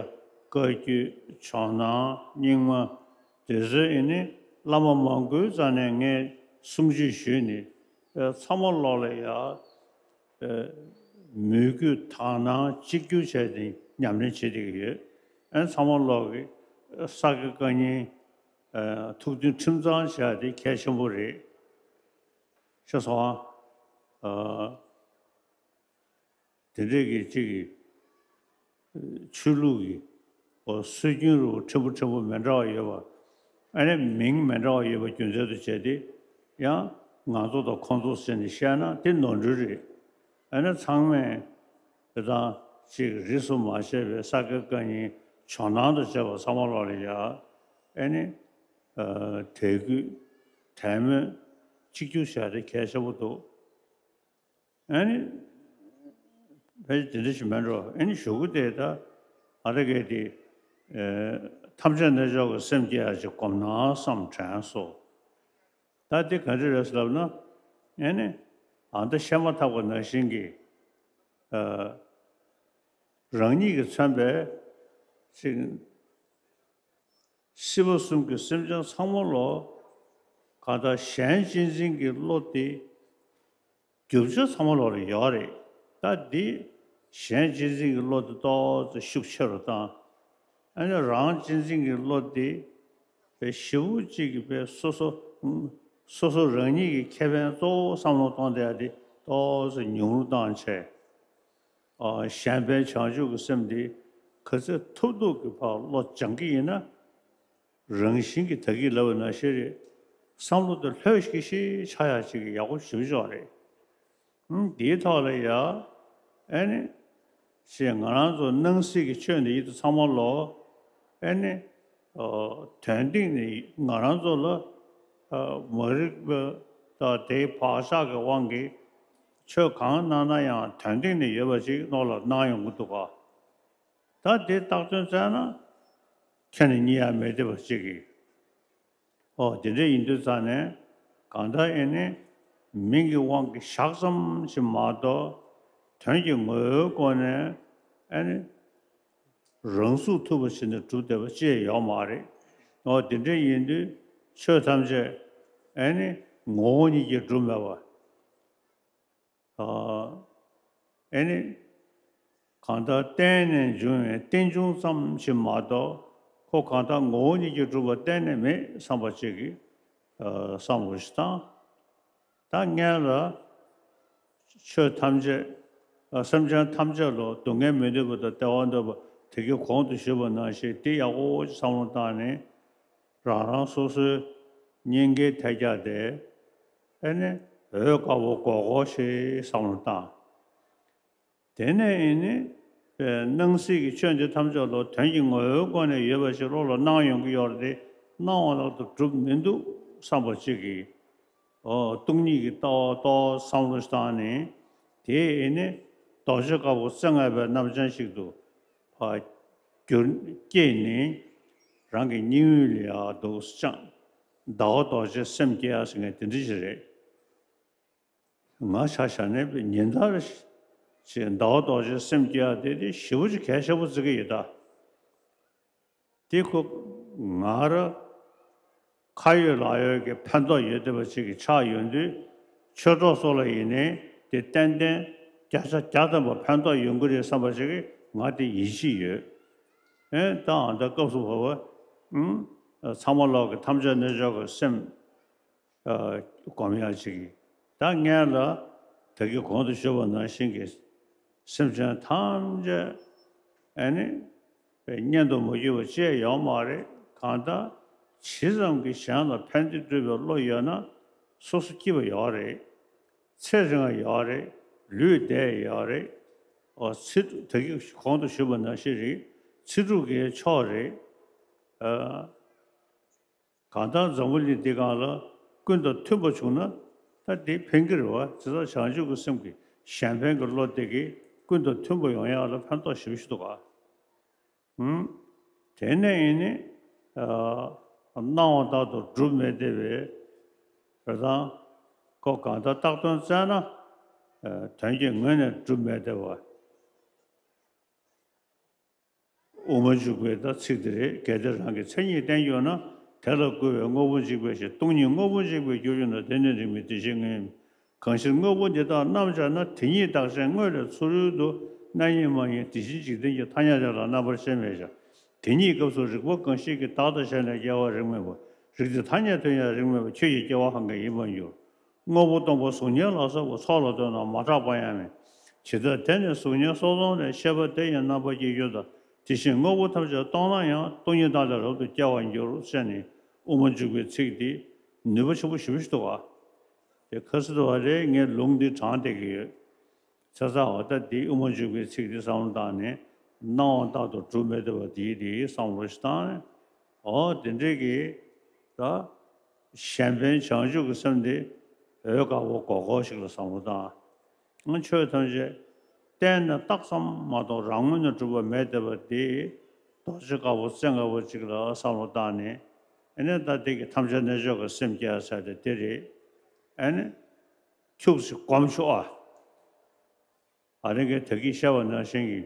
བཀའ་བརྒྱུད། ཇོ་ནང་། རྙིང་མ། དེ་ཚོའི་ཡིན་ནའི་བླ་མ་མང་པོའི་རྩ་ནས་ངས་གསུང་ཆོས་ཞུས་ནས། ཨ། ཚང་མ་ལོག་ལ་ཡ། ཨ། མོས་གུས་དག་སྣང་གཅིག་གྱུར་བྱས་ཏེ་ཉམས་ལེན་བྱེད་བསྡད་ཀྱི་ཡོད། ཨ། ཚང་མ་ལོག་གིས་ས་དགེ་བཀའ་རྙིང་། ཨ། ཐུགས་མཐུན་ཁྲིམས་གཙང་བྱ་ཡག་དེ་གལ་ཆེན་པོ་རེད། ཤེས་སོང་ཨ། ཨ། དེ་འདྲས་ཀྱི་གཅིག་གི་ཆོས་ལུགས་ཀྱི་སྲོལ་རྒྱུན་རུ་ཕྲན་བུ་ཕྲན་བུ་མི་འདྲ་བ་ཡོད་པ། ཨ་ནི་མིང་མི་འདྲ་བ་ཡོད་པ་རྒྱུ་མཚན་དུ་བྱས་ཏེ། ཡང་ ང་ཚོ་དང་ཁོང་ཚོ་ཟེར་ནས་བཤད་ན་དེ་ནོར་འཁྲུལ་རེད། ཨ་ནི་ཚང་མས་དེ་དང་ཅིག་རིས་སུ་མ་ཆད་པའི་ས་དགེ་བཀའ་རྙིང་ཇོ་ནང་དང་བཅས་པ་ཚང་མ་ལོག་ལ་ཡ་ཨ་ནི་དད་གུས་དད་མོས་གཅིག་གྱུར་བྱས་ཏེ་གལ་ཆེན་པོ་འདུག་ཨ་ནི། ཕལ་ཆེར་དེ་འདྲ་ཞིག་མིན་འགྲོ། ཨ་ནི་གཞུག་གུ་དེ་ད་ཨ་ར་གས་དེ། ཐམས་ཅད་རྣལ་འབྱོར་གྱི་སེམས་བསྐྱེད་ཡག་ཅིག་སྒོམ་ན་བསམ་དྲན་སོ། ད་དེ་ག་འདྲ་རེད་ལབ་ན། ཨ་ནི། ཨ་ད་བཤད་མ་ཐག་པ་ནང་བཞིན་གྱི། རང་ཉིད་ཀྱིས་མཚོན་པའི་ཅིག་སྲིད་པ་གསུམ་གྱི་སེམས་ཅན་ཚང་མ་ལོ། གང་ལྟར་གཞན་གཅེས་འཛིན་གྱི་བློ་དེ། རྒྱུ་ཆ་ཚང་མ་ལོ་ལ་ཡོད་རེད། ད་འདི་གཞན་གཅེས་འཛིན་གྱི་བློ་དེ་ཏོག་ཙམ་ཤུགས་ཆེ་རུ་བཏང་། ཨ་ནི་རང་གཅེས་འཛིན་གྱི་བློ་དེ་པའི་ཞེ་པོ་གཅིག་གི་པའི་སོ་སོ། སོ་སོ་རང་ཉིད་ཀྱི་ཁེ་ཕན་གཙོ་བོ་བསམ་བློ་གཏོང་བསྡད་ཡ་དེ་ཏོག་ཙམ་ཉུང་རུ་བཏང་བྱས། གཞན་ཕན་བྱང་ཆུབ་ཀྱི་སེམས་འདི་ག་ཚོད་ཐུབ་ཐུབ་ཀྱི་བར་བློ་སྦྱང་གི་ཡིན་ན། རང་བཞིན་གྱིས་ད་གིན་ལབ་པ་ནང་བཞིན་རེད། བསམ་བློ་དེ་ལྷོད་ཤིག་ཤིག་ཆགས་ཡག་ཅིག་ཡག་པོ་ཞེ་པོ་ཅིག་རེད། ཨང་། འདིའི་ཐོག་ལ་ཡ། ཨ་ནི། ཞེས་ང་རང་ཚོ་སྣང་སྲིད་ཀྱི་ཆོས་འདི་ཡིད་དུ་ཚང་མ་ལོ། ཨ་ནི། དོན་སྟེང་ནས་ང་རང་ཚོ་ལ། མ་རིག་པ་དང་དེའི་བག་ཆགས་ཀྱི་དབང་གིས། ཆོས་གང་གནང་ན་ཡང་དོན་སྟེང་ནས་ཡོད་པ་ཅིག་རྣོ་ལ་སྣང་ཡོང་གི་འདུག་ག་ད་དེ་བཏགས་དོན་བཙལ་ན། ཁྱོན་ནས་རྙེད་ཡ་མེད་བསྡད་པ་ཅིག་གིས། ཨོ་དེ་འདྲ་ཡིན་དུས་ཙང་ནས་གང་ལྟར་ཨེ་ནི་མིང་གི་དབང་གིས་བཞག་ཙམ་ཞིག་མ་གཏོགས། དོན་གྱི་ངོ་བོའི་སྒོ་ནས་ཨེ་ནི་རང་ཚུགས་ཐུབ་པ་ཞིག་ནས་གྲུབ་བསྡད་པ་ཅི་ཡང་ཡོད་མ་རེད། ཨོ་དེ་འདྲ་ཡིན་དུས་ཆོས་ཐམས་ཅད་ཨེ་ནི་ངོ་བོ་ཉིད་ཀྱིས་གྲུབ་མེད་པ། ཨ་ནི། གང་ལྟར་རྟེན་ནས་འབྱུང་བའི་རྟེན་འབྱུང་ཙམ་ཞིག་མ་གཏོགས། ཁོ་གང་ལྟར་ངོ་བོ་ཉིད་ཀྱིས་གྲུབ་པ་གཏན་ནས་མེད་བསམ་པ་ཅིག་གིས། བསམ་བློ་ཞིག་བཏང་། ད་སྔོན་ལ། ཆོས་ཐམས་ཅད། སེམས་ཅན་ཐམས་ཅད་ལ་སྡུག་བསྔལ་མི་འདོད་པ་དང་བདེ་བ་འདོད་པ་དེ་གའི་གོང་དུ་ཞུས་པ་ནང་བཞིན་དེ་ཡག་པོ་ཅིག་བསམ་བློ་བཏང་ནས། རང་རང་སོ་སོའི་སྙིང་གའི་ཐལ་རྒྱག་དེ་ཨེ་ནི་འོད་དཀར་པོ་སྒོར་སྒོར་ཞིག་བསམ་བློ་བཏང་། དེ་ནས་ཨེ་ནི་སྣང་སྲིད་ཀྱི་ཆོས་འདི་ཐམས་ཅད་ལ་དོན་གྱི་ངོ་བོའི་སྒོ་ནས་ཡོད་པ་ཞིག་བློ་ལ་སྣང་ཡོང་གི་ཡོད་རེད་དེ། སྣང་བ་ལྷག་ཏུ་གྲུབ་མི་འདུག་བསམ་པ་ཅིག་གིས། ཨོ་སྟོང་ཉིད་ཀྱི་ལྟ་བ་ཏོག་བསམ་བློ་ཞིག་བཏང་ནས། དེ་ཨེ་ནི་རྡོ་རྗེ་དཀར་པོ་རྩེ་ལྔ་པའི་རྣམ་བྱང་ཞིག་ཏུ་ཕར་གྱུར་སྐྱེས་ནས་རང་གི་སྙིང་དབུས་ལ་ཡར་འདུག་སེ་བཅངས། ཟླ་བ་རྡོ་རྗེ་སེམས་བསྐྱེད་ཡ་ཟེར་མཁན་དེ་འདྲ་ཞིག་རེད། ང་ཆ་བཞག་ནས་ཉིན་ལྟར་ཞིག་ཟླ་བ་རྡོ་རྗེ་སེམས་བསྐྱེད་ཡ་དེ་དེ་ཞེ་པོ་ཅིག་གལ་ཆེན་པོ་བརྩི་གི་ཡོད་ད། དེ་ཁོ་ང་རང་ཁ་ཡོད་ལག་ཡོད་ཀྱི་ཕན་ཐོགས་ཡོད་བསྡད་པ་ཅིག་གི་ཆགས་ཡོང་དུས། ཆོས་གྲོགས་སོགས་ལ་ཡིན་ནའི་དེ་ཏན་ཏན་བརྒྱ་ཆ་བརྒྱ་ཐམ་པ་ཕན་ཐོགས་ཡོང་གི་རེད་བསམ་པ་ཅིག་གི་ང་དེ་ཡིད་ཆེས་ཡོད། ཨེ་ད་ཨ་ད་སྐབས་སུ་བབ་པ། ཨུམ། ཚང་མ་ལོག་གི་ཐམས་ཅད་རྣལ་འབྱོར་གྱི་སེམས། ཨ་སྒོམ་ཡག་ཅིག་གིས། ད་སྔོན་ལ་ད་གིན་གོང་དུ་ཞུས་པ་ནང་བཞིན་གྱི་སེམས་ཅན་ཐམས་ཅད་ཨ་ནི་གཉེན་དུ་མ་གྱུར་པ་ཅིག་ཡོད་མ་རེད། གང་ལྟར་ཇི་ཙམ་གྱིས་གཞན་ལ་ཕན་བདེ་སྒྲུབ་པའི་བློ་ཡོད་ན་སོ་སོ་སྐྱིད་པ་ཡོད་རེད། ཚེ་རིང་བ་ཡོད་རེད། ལུས་བདེ་ཡོད་རེད། ཨོ་ཚེ་ད་གིན་གོང་དུ་ཞུས་པ་ནང་བཞིན་རེད། ཚེ་སྒྲུབ་ཀྱི་མཆོག་རེད། ཨ། གང་ལྟར་འཛམ་བུ་གླིང་འདི་སྒང་ལ་ཀུན་དང་མཐུན་པ་བྱུང་ན་ད་འདི་ཕན་གྱི་རེད་བ། དེ་ལྟར་བྱང་ཆུབ་ཀྱི་སེམས་ཀྱི་གཞན་ཕན་གྱི་བློ་དེ་གིས་ཀུན་དང་མཐུན་པ་ཡོང་ཡག་ལ་ཕན་ཐོགས་ཞེ་པོ་ཞིག་འདུག་ག་ཨུམ། དེ་ནས་ཡིན་ནི། ཨ་སྣང་བ་ལྟར་དུ་གྲུབ་མི་བདེ་བའི་རེ་དང་། ཁོ་གང་ལྟར་བཏགས་དོན་བཙལ་ན། ཨ་དོན་གྱི་ངོས་ནས་གྲུབ་མི་བདེ་བ། དབུ་མ་འཇུག་པའི་ད་ཚིག་དེ་རེད། གལ་ཏེ་རང་གི་མཚན་ཉིད་བསྟན་གྱུར་ན། དེ་ལ་བསྐུལ་བས་དངོས་པོ་འཇིག་པའི་ཕྱིར། སྟོང་ཉིད་དངོས་པོ་འཇིག་པའི་རྒྱུར་གྱུར་ན། དེ་ནི་རིགས་མེད་དེ་བཞིན་དངོས་ཡིན། གང་ཕྱིར་དངོས་པོ་འདི་དག་རྣམ་སྦྱར་ན། དེ་ཉིད་བདག་ཅན་དངོས་ལས་ཚུ་རོལ་དུ། རྣམ་གཡེང་མ་ཡིན་དེ་བཞིན་འཇིག་རྟེན་གྱི། ཐ་སྙད་དེ་ལ་རྣམ་པར་ཤེས་མེད་ཀྱང་། དེ་ཉིད་སྐབས་སུ་རིག་པ་གང་ཞིག་གིས། བདག་དང་གཞན་ལས་སྐྱེ་བ་རིགས་མེད་པ། རིགས་དེ་ཐ་སྙད་དུ་ཡང་རིགས་མེད་པ། ཁྱོད་ཀྱི་སྐྱེ་བ་གང་གིས་ཡིན་པར་འགྱུར། དངོས་པོ་སྟོང་པ་གཟུགས་བརྙན་ལ་སོགས་པ། ཚོགས་ལ་ལྟོས་ན་མ་གྲགས་པ་ཡང་མེད། ཇི་ལྟར་དེ་ནི་གཟུགས་བརྙན་སོགས་ཙམ་ལས། ཤེས་པ་དེ་ཡང་རྣམ་པར་སྐྱེ་འགྱུར་ལྟར། དེ་བཞིན་དངོས་པོ་ཐམས་ཅད་སྟོང་ན་ཡང་། སྟོང་ཉིད་བདག་ལས་རབ་ཏུ་སྐྱེ་བར་འགྱུར། ཟེར་ནས་དབུ་མ་འཇུག་པའི་ཚིག་འདི་ནུས་པ་ཆེན་པོ་ཞེ་པོ་ཞིག་འདུག་ག་དེ་ཁ་སྲིད་བ་རེད། ངས་ལུང་འདི་དྲངས་བསྡད་ཀྱི་ཡོད། ཆ་ཚང་བ་ད་འདི་དབུ་མ་འཇུག་པའི་ཚིག་འདི་བསམ་བློ་བཏང་ནས་སྣང་བ་རྟག་ཏུ་གྲུབ་མི་བདེ་བ་འདིའི་འདི་བསམ་བློ་ཞིག་བཏང་ནས། ཨོ་དེ་འདྲའི་གི་ད་གཞན་ཕན་བྱང་ཆུབ་ཀྱི་སེམས་འདི་འོད་དཀར་པོ་གོར་གོར་ཞིག་ལ་བསམ་བློ་བཏང་། ཆོས་ཐམས་ཅད་བལྟས་ནས་རྟགས་ཙམ་མ་གཏོགས་རང་ངོས་ནས་གྲུབ་པ་མེད་བསྡད་པ་འདི་རྡོ་རྗེ་དཀར་པོ་རྩེ་ལྔ་པོ་ཅིག་ལ་བསམ་བློ་བཏང་ནས། ཨ་ནི་ད་འདི་གི་ཐམས་ཅད་རྣལ་འབྱོར་གྱི་སེམས་སྐྱེ་ཟེར་དེ་འདི་རེད། ཨ་ནི་ཁྱུག་ཅིག་སྒོམ་ཆོག་ཨ། ཨ་རི་གའི་ད་གིན་བཤད་པ་ནང་བཞིན་གྱི་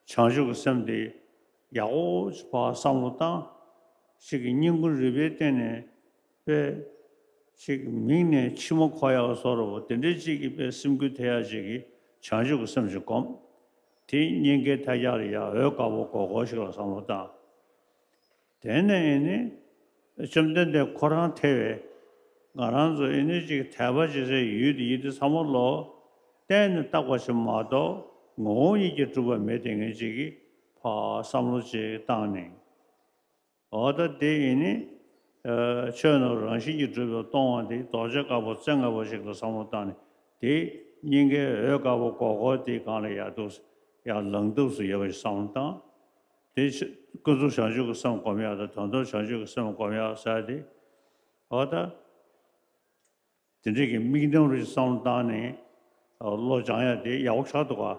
བྱང་ཆུབ་ཀྱི་སེམས་དེ་ཡག་པོ་ཅིག་ཕར་བསམ་བློ་བཏང་། ཅིག་གི་སྙིང་ཁུང་རུས་པའི་གཏིང་ནས་དཔེ་ཅིག་མིག་ནས་མཆི་མ་འཁོར་ཡག་བཟོ་འདྲ་པོ་དེ་འདྲའི་ཅིག་གི་དཔེ་སེམས་འགུལ་ཐེབས་ཡག་ཅིག་གི་བྱང་ཆུབ་ཀྱི་སེམས་ཅིག་སྒོམ། དེ་སྙིང་གའི་ཐད་ཀྱང་ལ་ཡ་འོད་དཀར་པོ་གོར་གོར་ཞིག་ལ་བསམ་བློ་བཏང་། དེ་ནས་ཨེ་ནི་བཅོམ་ལྡན་འདས་ཁོ་རང་ཐེ་བའི་ང་རང་ཚོ་ཨེ་ནི་ཅིག་དད་པ་བྱེད་སའི་ཡུལ་དེ་ཡིན་དུས་ཚང་མ་ལོ་གཏན་ནས་བརྟག་པ་ཞིག་མ་གཏོགས་ངོ་བོ་ཉིད་ཀྱིས་གྲུབ་པ་མེད་དེ་ངེས་ཅིག་གིས་ཕར་བསམ་བློ་ཅིག་བཏང་ནས། འོ་ད་དེ་ཨེ་ནི་ཆོས་རྣམས་རང་བཞིན་གྱིས་གྲུབ་པས་སྟོང་པ་འདི་རྡོ་རྗེ་དཀར་པོ་རྩེ་ལྔ་པོ་ཞིག་ལ་བསམ་བློ་བཏང་ནས་དེ་སྙིང་གའི་འོད་དཀར་པོ་གོར་གོར་དེའི་སྒང་ལ་ཡར་འདུག་ཡར་ལངས་འདུག་སུ་ཡོད་པ་ཞིག་བསམ་བློ་བཏང་། དེ་ཀུན་རྫོབ་བྱང་ཆུབ་ཀྱི་སེམས་སྒོམ་ཡག་དང་དོན་དམ་བྱང་ཆུབ་ཀྱི་སེམས་སྒོམ་ཡག་ཟེར་ཏེ། འོ་ད། དེ་འདྲའི་གི་དམིགས་རྣམ་རེ་བསམ་བློ་བཏང་ནས་བློ་སྦྱང་ཡག་དེ་ཡག་པོ་ཆགས་འདུག་ག་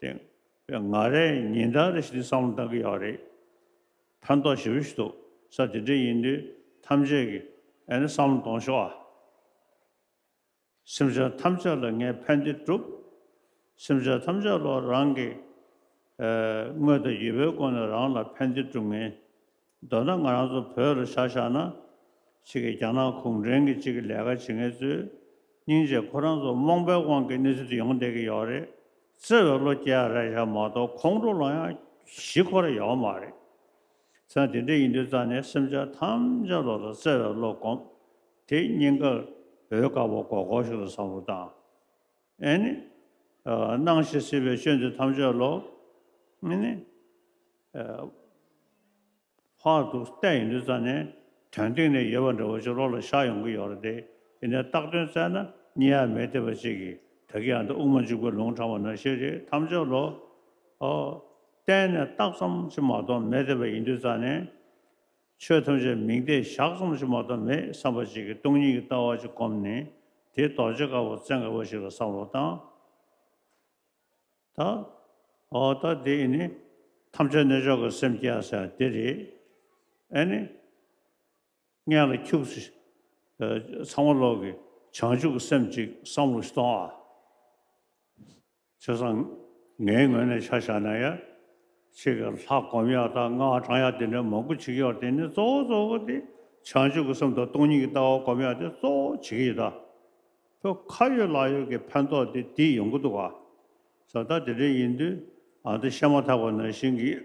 དེ་ང་རས་ཉིན་ལྟར་རེ་བཞིན་དུ་བསམ་བློ་བཏང་གི་ཡོད་རེད། ཕན་ཐོགས་ཞེ་པོ་ཞིག་འདུག་ས། དེ་འདྲ་ཡིན་དུས་ཐམས་ཅད་ཀྱིས་ཨ་ནི་བསམ་བློ་གཏོང་ཤོག་ཨ། སེམས་ཅན་ཐམས་ཅད་ལ་ངས་ཕན་བདེ་སྒྲུབ། སེམས་ཅན་ཐམས་ཅད་ལ་རང་གི་ཨ་དངོས་དང་བརྒྱུད་པའི་སྒོ་ནས་རང་ལ་ཕན་བདེ་སྒྲུབ་མཁན། མདོར་ན་ང་རང་ཚོ་བོད་ལ་ཆ་བཞག་ན། གཅིག་གི་རྒྱ་ནག་གུང་ཁྲན་གྱི་གཅིག་གི་ལས་ཀ་བྱེད་མཁན་ཚོས་སྙིང་རྗེ་ཁོ་རང་ཚོ་རྨོངས་པའི་དབང་གིས་གནས་ཚུལ་དེ་ཡོང་བསྡད་ཀྱི་ཡོད་རེད། བརྩེ་བའི་བློ་སྐྱེ་ཡག་རེད་ཤག་མ་གཏོགས་ཁོང་ཁྲོ་ལངས་ཡག་གཞི་ཁོ་རང་ཡོད་མ་རེད། ཚང་དེ་འདྲ་ཡིན་དུས་ཙང་ནས་སེམས་ཅན་ཐམས་ཅད་ལོ་ལ་བརྩེ་བའི་བློ་སྒོམ། དེ་སྙིང་གར་འོད་དཀར་པོ་གོར་གོར་ཞིག་ལ་བསམ་བློ་བཏང་། ཨེ་ནི། ཨ་སྣང་ཞིང་སྲིད་པའི་སྐྱོན་དེ་ཐམས་ཅད་ལོ། ཨེ་ནི། ཨ་ཕར་དུ་བལྟས་ཡོང་དུས་ཙང་ནས་དོན་སྟེང་ནས་ཡོད་པ་འདྲ་བོ་ཅིག་བློ་ལ་ཤར་ཡོང་གི་ཡོད་རེད་དེ། ཡིན་ནའི་བཏགས་དོན་བཙལ་ན་རྙེད་ཡག་མེད་བསྡད་པ་ཅིག་གིས་ད་གིན་ཡང་ད་དབུ་མ་འཇུག་པའི་ལུང་དྲངས་པ་ནང་བཞིན་རེད། ཐམས་ཅད་ལོ། ཨོ། བལྟས་ནས་བཏགས་ཙམ་ཞིག་མ་གཏོགས་མེད་བསྡད་པ་ཡིན་དུས་ཙང་ནས། ཆོས་ཐམས་ཅད་མིང་བརྡས་བཞག་ཙམ་ཞིག་མ་གཏོགས་མེད་བསམ་པ་ཅིག་གིས་སྟོང་ཉིད་ཀྱི་ལྟ་བ་ཅིག་བསྒོམས་ནས་དེ་རྡོ་རྗེ་དཀར་པོ་རྩེ་ལྔ་པོ་ཞིག་ལ་བསམ་བློ་བཏང་། ད། འོ་ད་དེ་ནི་ཐམས་ཅད་རྣལ་འབྱོར་གྱི་སེམས་སྐྱེ་ཟེར་དེ་རེད། ཨེ་ནི། སྔོན་ལ་ཁྱུག་ཙམ་ཨ་ཚང་མ་ལོག་གི་བྱང་ཆུབ་ཀྱི་སེམས་ཅིག་བསམ་བློ་ཞིག་གཏོང་ཨ། བྱས་ཙང་ངའི་ངོས་ནས་ཆ་བཞག་ན་ཡ། ཁྱེད་ཀྱི་ལྷ་སྒོམ་ཡག་དང་སྔགས་བགྲང་ཡག་དེ་འདྲ་མང་པོ་བྱེད་ཀྱི་ཡོད་རེད། དེ་ནི་གཙོ་བོ་གཙོ་བོ་དེ་བྱང་ཆུབ་ཀྱི་སེམས་དང་སྟོང་ཉིད་ཀྱི་ལྟ་བ་སྒོམ་ཡག་དེ་གཙོ་བོ་བྱེད་ཀྱི་ཡོད་ད། ཁོ་ཁ་ཡོད་ལག་ཡོད་ཀྱི་ཕན་ཐོགས་དེ་དེ་ཡོང་གི་འདུག་ག་ས་ད་དེ་འདྲ་ཡིན་དུས་ཨ་ད་བཤད་མ་ཐག་པ་ནང་བཞིན་གྱི།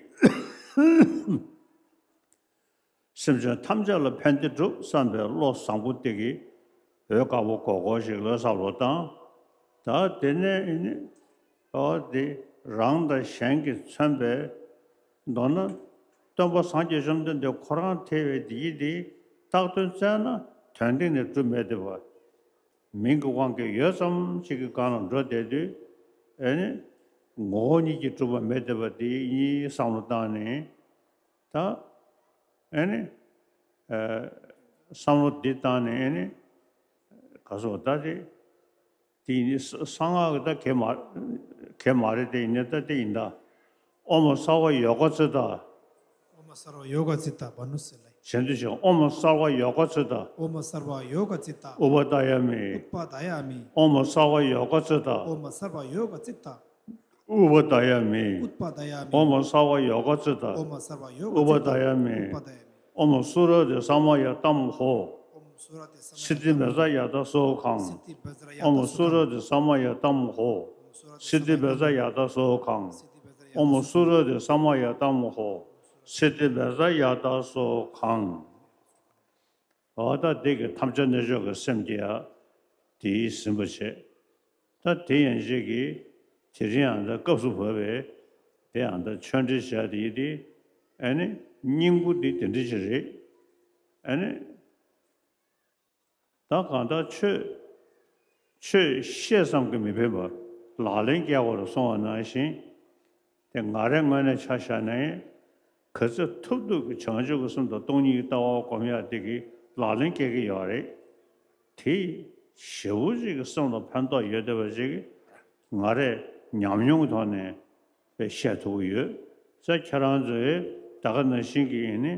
སེམས་ཅན་ཐམས་ཅད་ལ་ཕན་བདེ་སྒྲུབ་བསམ་པའི་བློ་བཟང་པོ་དེ་གིས་འོད་དཀར་པོ་གོར་གོར་ཞིག་ལ་བསམ་བློ་བཏང་། ད་དེ་ནས་ཨེ་ནི། ཨོ་དེ་རང་དང་གཞན་གྱིས་མཚོན་པའི། མདོར་ན། སྟོན་པ་སངས་རྒྱས་བཅོམ་ལྡན་འདས་ཁོ་རང་ཐེ་བའི་དེ་ཡི་དེ་བཏགས་དོན་བཙལ་ན་དོན་སྟེང་ནས་གྲུབ་མེད་དེ་བ། མིང་གི་དབང་གིས་ཡོད་ཙམ་ཅིག་གི་སྒང་ལ་འགྲོ་བསྡད་དུས། ཨེ་ནི། ངོ་བོ་ཉིད་ཀྱིས་གྲུབ་པ་མེད་བསྡད་པ་དེ་གཉིས་བསམ་བློ་བཏང་ནས། ད། ཨེ་ནི། ཨ་བསམ་བློ་འདི་བཏང་ནས་ཨེ་ནི། ག་སོ་ད་དེ། དེ་ཡིན་ནི་གསང་སྔགས་ཀྱི་ད་གེ་མ། གེ་མ་རེད་དེ་ཡིན་ནི་ད་དེ་ཡིན་ད། ཨོཾ་སརྦ་ཡོ་ག་ཙིཏྟ། ཨོཾ་སརྦ་ཡོ་ག་ཙིཏྟ་བ་ནུ་སི་ལེ། གཞན་དུ་ཞིང་ཨོཾ་སརྦ་ཡོ་ག་ཙིཏྟ། ཨོཾ་སརྦ་ཡོ་ག་ཙིཏྟ། ཨུ་པ་དཱ་ཡ་མི། ཨུ་པ་དཱ་ཡ་མི། ཨོཾ་སརྦ་ཡོ་ག་ཙིཏྟ། ཨོཾ་སརྦ་ཡོ་ག་ཙིཏྟ། ཨུ་པ་དཱ་ཡ་མི། ཨུ་པ་དཱ་ཡ་མི། ཨོཾ་སརྦ་ཡོ་ག་ཙིཏྟ། ཨོཾ་སརྦ་ཡོ་ག་ཙིཏྟ། ཨུ་པ་དཱ་ཡ་མི། ཨུ་པ་དཱ་ཡ་མི། ཨོཾ་སུ་ར་དྷི་ས་མ་ཡ་ཏམ་ཧོ། ཨོཾ་སུ་ར་དྷི་ས་མ་ཡ། སིདྡྷི་མེ་ཙ་ཡ་ཏ་སོ་ཁཾ། སིདྡྷི་མེ་ཙ་ཡ་ཏ་ཨོཾ་སོ་སུ་ཁཾ། ར་དྷི་ས་མ་ཡ་ཏམ་ཧོ། ཨོཾ་སུ་ར་དྷི་ས་མ་ཡ་ཏ་སོ་ཁཾ། སིདྡྷི་མེ་ཙ་ཡ་ཏ་སོ་ཁཾ། ཨོཾ་སུ་ར་དྷི་ས་མ་ཡ་ཏམ་ཧོ། སིདྡྷི་མེ་ཙ་ཡ་ཏ་སོ་ཁཾ། འོ་ད་དེ་གི་ཐམས་ཅད་རྣལ་འབྱོར་གྱི་སེམས་ཀྱི་ཡ། དེའི་ཟིན་པ་བྱེད། ད་དེ་ཡན་ཆད་ཀྱིས་དེ་རིང་ཡང་ད་སྐབས་སུ་བབས་པའི་དེ་ཡང་ད་ཆོས་འབྲེལ་བྱ་དེ་ཡི་དེ། ཨ་ནི་སྙིང་པོ་འདི་དེ་འདྲ་ཅིག་རེད། ཨ་ནི། ད་གང་ལྟར་ཆོས་ ཆོས་བཤད་ཙམ་གྱིས་མི་ཕན་པར་ལག་ལེན་བཀལ་དགོས་རེད་གསུངས་པ་ནང་བཞིན། དེ་ང་རའི་ངོས་ནས་ཆ་བཞག་ན། ག་ཚོད་ཐུབ་ཐུབ་ཀྱིས་བྱང་ཆུབ་ཀྱི་སེམས་དང་སྟོང་ཉིད་ཀྱི་ལྟ་བ་སྒོམ་ཡག་དེ་གི་ལག་ལེན་བཀལ་གྱི་ཡོད་རེད། དེ་ཞེ་པོ་ཅིག་གི་སེམས་ལ་ཕན་ཐོགས་ཡོད་བསྡད་པ་ཅིག་ང་རས་ཉམས་མྱོང་གི་ཐོག་ནས་བཤད་ཐུབ་ཀྱི་ཡོད། ཙང་ཁྱེད་རང་ཚོས་ད་ག་ནང་བཞིན་གྱི་ཡིན་ནི་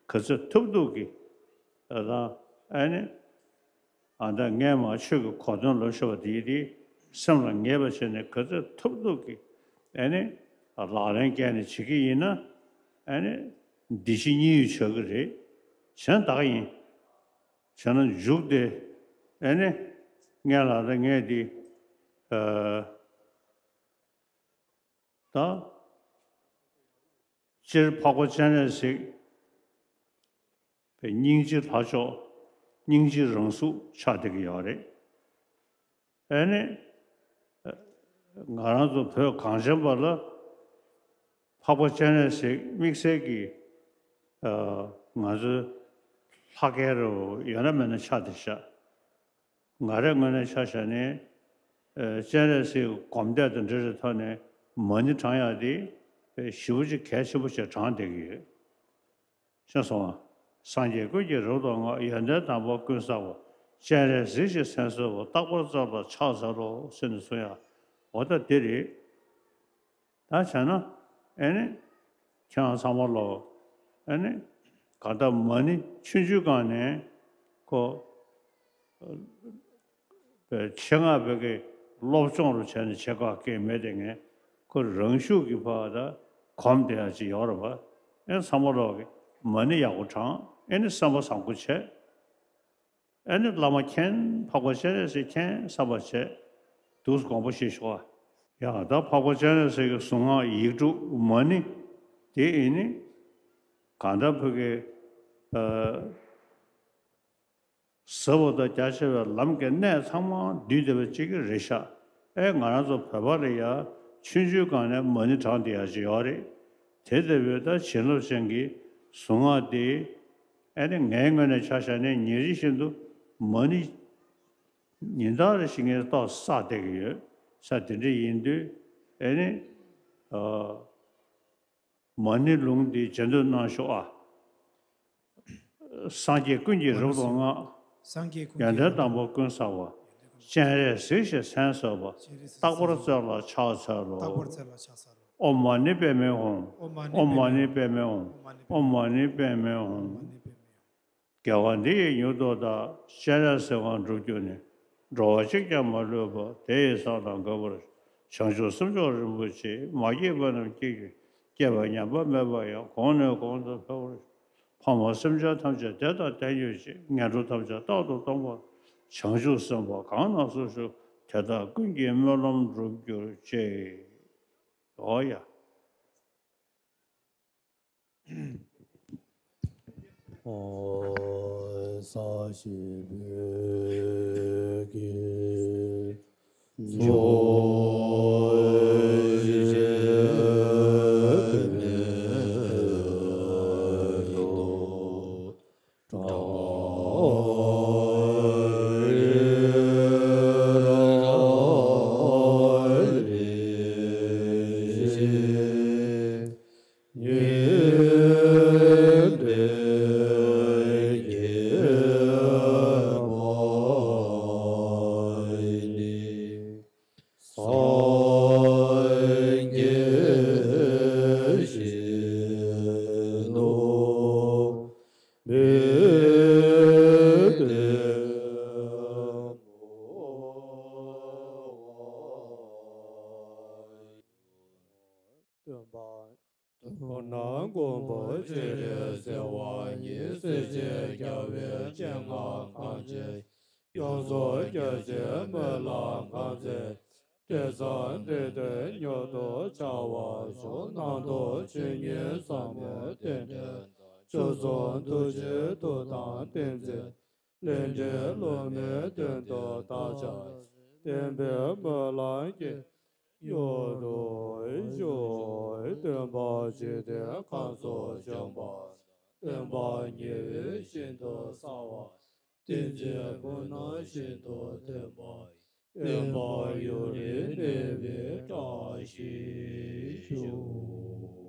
ག་ཚོད་ཐུབ་ཐུབ་ཀྱིས་ད་ཨ་ནི། ཨ་ད་ངས་མ་ཆོས་ཀྱི་གོ་དོན་ལབ་ཤེས་པ་དེ་དེ་སེམས་ལ་ངེས་པ་བྱས་ནས་ག་ཚོད་ཐུབ་ཐུབ་ཀྱིས་ཨ་ནི་ལག་ལེན་བཀལ་ནས་བྱེད་ཀྱི་ཡིན་ན། ཨ་ནི་འདི་ཕྱི་གཉིས་ཡོད་ཆོག་གི་རེད། བྱས་ན་ད་ག་ཡིན། བྱས་ན་མཇུག་དེ་ཨ་ནི་ངས་ལ་ད་ངས་འདི་ཨ། ད། སྤྱིར་འཕགས་པ་སྤྱན་རས་གཟིགས་པའི་སྙིང་རྗེ་ལྷ་མཆོག་སྙིང་རྗེ་རང་གཟུགས་ཆགས་བསྡད་ཀྱི་ཡོད་རེད། ཨ་ནི། ང་རང་ཚོ་བོད་གངས་ཅན་པ་ལ་འཕགས་པ་སྤྱན་རས་གཟིགས་དམིགས་བསལ་གྱི་ང་ཚོའི་ལྷ་སྐལ་རུ་ཡོད་ན་མེད་ན་ཆགས་བསྡད་ཤག་ང་རའི་ངོས་ནས་ཆ་བཞག་ནས། ཨ། སྤྱན་རས་གཟིགས་སྒོམ་བཟླས་དང་འབྲེལ་བའི་ཐོག་ནས་མ་ཎི་བགྲང་ཡག་དེ་ཞེ་པོ་ཅིག་གལ་ཆེན་པོ་ཞིག་བགྲང་བསྡད་ཀྱི་ཡོད། ཤེས་སོང་ང་། སངས་རྒྱས་ཀུན་གྱིས་རབ་ཏུ་བསྔགས། ཡོན་ཏན་དང་པོ་ཀུན་བསགས་པ། སྤྱན་རས་གཟིགས་ཞེས་མཚན་གསོལ་བ། རྟག་པར་སྩོལ་ལ་ཕྱག་འཚལ་ལོ་ཟེར་ནས་གསུང་ཡག་འོ་ད་དེ་རེད། ད་བྱས་ན་ཨེ་ནི། ཁྱེད་རང་ཚང་མ་ལོ། ཨེ་ནི། གང་ལྟར་མ་ཎི་ཆུང་ཆུང་སྒང་ནས་ཁོ། པའི་ཆེད་མངགས་བོད་ཀྱི་སློབ་སྦྱོང་རུ་བྱས་ནས་བྱེད་དགོས་ཀྱི་མེད་དེ་ངས་ཁོ་རང་ཤུགས་ཀྱིས་ཕར་ད་གོམས་བསྡད་ཡག་ཅིག་ཡོད་རེད་པ། ཨེ་ཚང་མ་ལོ་གི་མ་ཎི་ཡག་པོ་བགྲང་། ཨེ་ནི་བསམ་པ་བཟང་པོ་བྱས། ཨེ་ནི་བླ་མ་མཁྱེན། འཕགས་པ་སྤྱན་རས་གཟིགས་མཁྱེན་བསམ་པ་བྱས། འདུག་སེ་དགོངས་པ་བཞེས་ཤོག་ཨ། ཡ་ད་འཕགས་པ་སྤྱན་རས་གཟིགས་ཀྱི་གཟུངས་སྔགས་ཡིག་དྲུག་མ་ཎི་དེ་ཨེ་ནི་གང་ལྟར་བོད་ཀྱི་ཨ། ཟབ་པོ་དང་རྒྱ་ཆེ་བའི་ལམ་གྱི་གནད་ཚང་མ་འདུས་བསྡད་པ་གཅིག་གི་རེད་ཤག་ཨེ་ང་རང་ཚོ་བོད་པ་ལ་ཡ་ཆུང་ཆུང་སྒང་ནས་མ་ཎི་བགྲང་བསྡད་ཡག་ཅིག་ཡོད་རེད། དེ་ལྟ་བུའི་ད་བྱིན་རླབས་ཅན་གྱི་གཟུངས་སྔགས་དེ་ཨེ་ནི་ངའི་ངོས་ནས་ཆ་བཞག་ནས་ཉིན་རེ་བཞིན་དུ་མ་ཎི་ཉིན་ལྟར་རེ་བཞིན་ངས་ཏོག་བསགས་བསྡད་ཀྱི་ཡོད་ས་དེ་འདྲ་ཡིན་དུས་ཨེ་ནི། ཨ། མ་ཎི་ལུང་འདི་རྗེས་ཟློས་གནང་ཤོག་ཨ། སངས་རྒྱས་ཀུན་གྱིས་རབ་ཏུ་བསྔགས། སངས་རྒྱས་ཀུན་གྱིས། ཡོན་ཏན་དང་པོ་ཀུན་བསགས་པ། སྤྱན་རས་གཟིགས་ཞེས་མཚན་གསོལ་བ། སྤྱན་རས་གཟིགས། རྟག་པར་སྩོལ་ལ་ཕྱག་འཚལ་ལོ། རྟག་པར་སྩོལ་ལ་ཕྱག་འཚལ་ལོ། ཨོཾ་མ་ཎི་པདྨེ་ཧཱུྃ། ཨོཾ་མ་ཎི་པདྨེ་ཧཱུྃ། ཨོཾ་མ་ཎི་པདྨེ་ཧཱུྃ། ཨོཾ་མ་ཎི་པདྨེ་ཧཱུྃ། དགེ་བ་འདི་ཡིས་མྱུར་དུ་བདག་སྤྱན་རས་གཟིགས་དབང་འགྲུབ་གྱུར་ནས། འགྲོ་བ་གཅིག་ཀྱང་མ་ལུས་པ། དེ་ཡི་ས་དང་འགག་པར། བྱང་ཆུབ་སེམས་མཆོག་རིན་པོ་ཆེ། མ་སྐྱེས་པ་རྣམས་སྐྱེ་གྱུར། སྐྱེས་པ་ཉམས་པ་མེད་པ་ཡང་། གོང་ནས་གོང་དུ་འཕེལ་བར། ཕ་མ་སེམས་ཅན་ཐམས་ཅད་བདེ་དང་ལྡན་གྱུར་ཅིག་ངན་འགྲོ་ཐམས་ཅད་རྟག་ཏུ་སྟོངས་པར། བྱང་ཆུབ་སེམས་དཔའ་གང་རྣམས་སུ་ཞུགས། དེ་དག་ཀུན་གྱི་སྨོན་ལམ་འགྲུབ་གྱུར་ཅིག་ཨོ་ཡ། ཨོ་ས་ཞིག་བོད་ཀྱི་ཇོ་བོ་རྗེ་སངས་རྒྱས་ཤིང་ནོར་བུའི་ལྟེ་བ། སྟོན་པ། མདོར་ན་མགོན་པོ་སྤྱན་རས་གཟིགས་དབང་ཉིད། སྲིད་ཞིའི་རྒྱལ་བའི་སྤྱན་སྔར་གང་མཇལ། ཡོངས་སུ་རྒྱ་ཆེའི་སྨོན་ལམ་གང་མཛད། དེ་ཙམ་བདེ་སྟོན་མྱུར་དུ་བྱ་བར་ཤོག་ནང་དུ་ཆོས་ཉིད་ཟབ་མོའི་རྟེན་འབྲེལ་དང་། བྱང་ཆུབ་འདུ་བྱེད་ཐུགས་དམ་བསྟེན་མཛད། ལས་འབྲས་བསླུ་མེད་དོན་དུ་བདག་ཅག་བསྟན་པའི་སྨོན་ལམ་རྒྱས། མྱུར་དུ་ཞུགས། སྟོན་པ་འཇིག་རྟེན་ཁམས་སུ་བྱོན་པ་དང་། སྟོན་པ་ཉི་འོད་བཞིན་དུ་གསལ་བ། ཏིང་འཛིན་ཕུབ་ནམ་ཤིན་ཏུ་མཐོན་པ། དབེན་པ་ཡུལ་ལས་འདས་པའི་བཀྲ་ཤིས་ཤོག།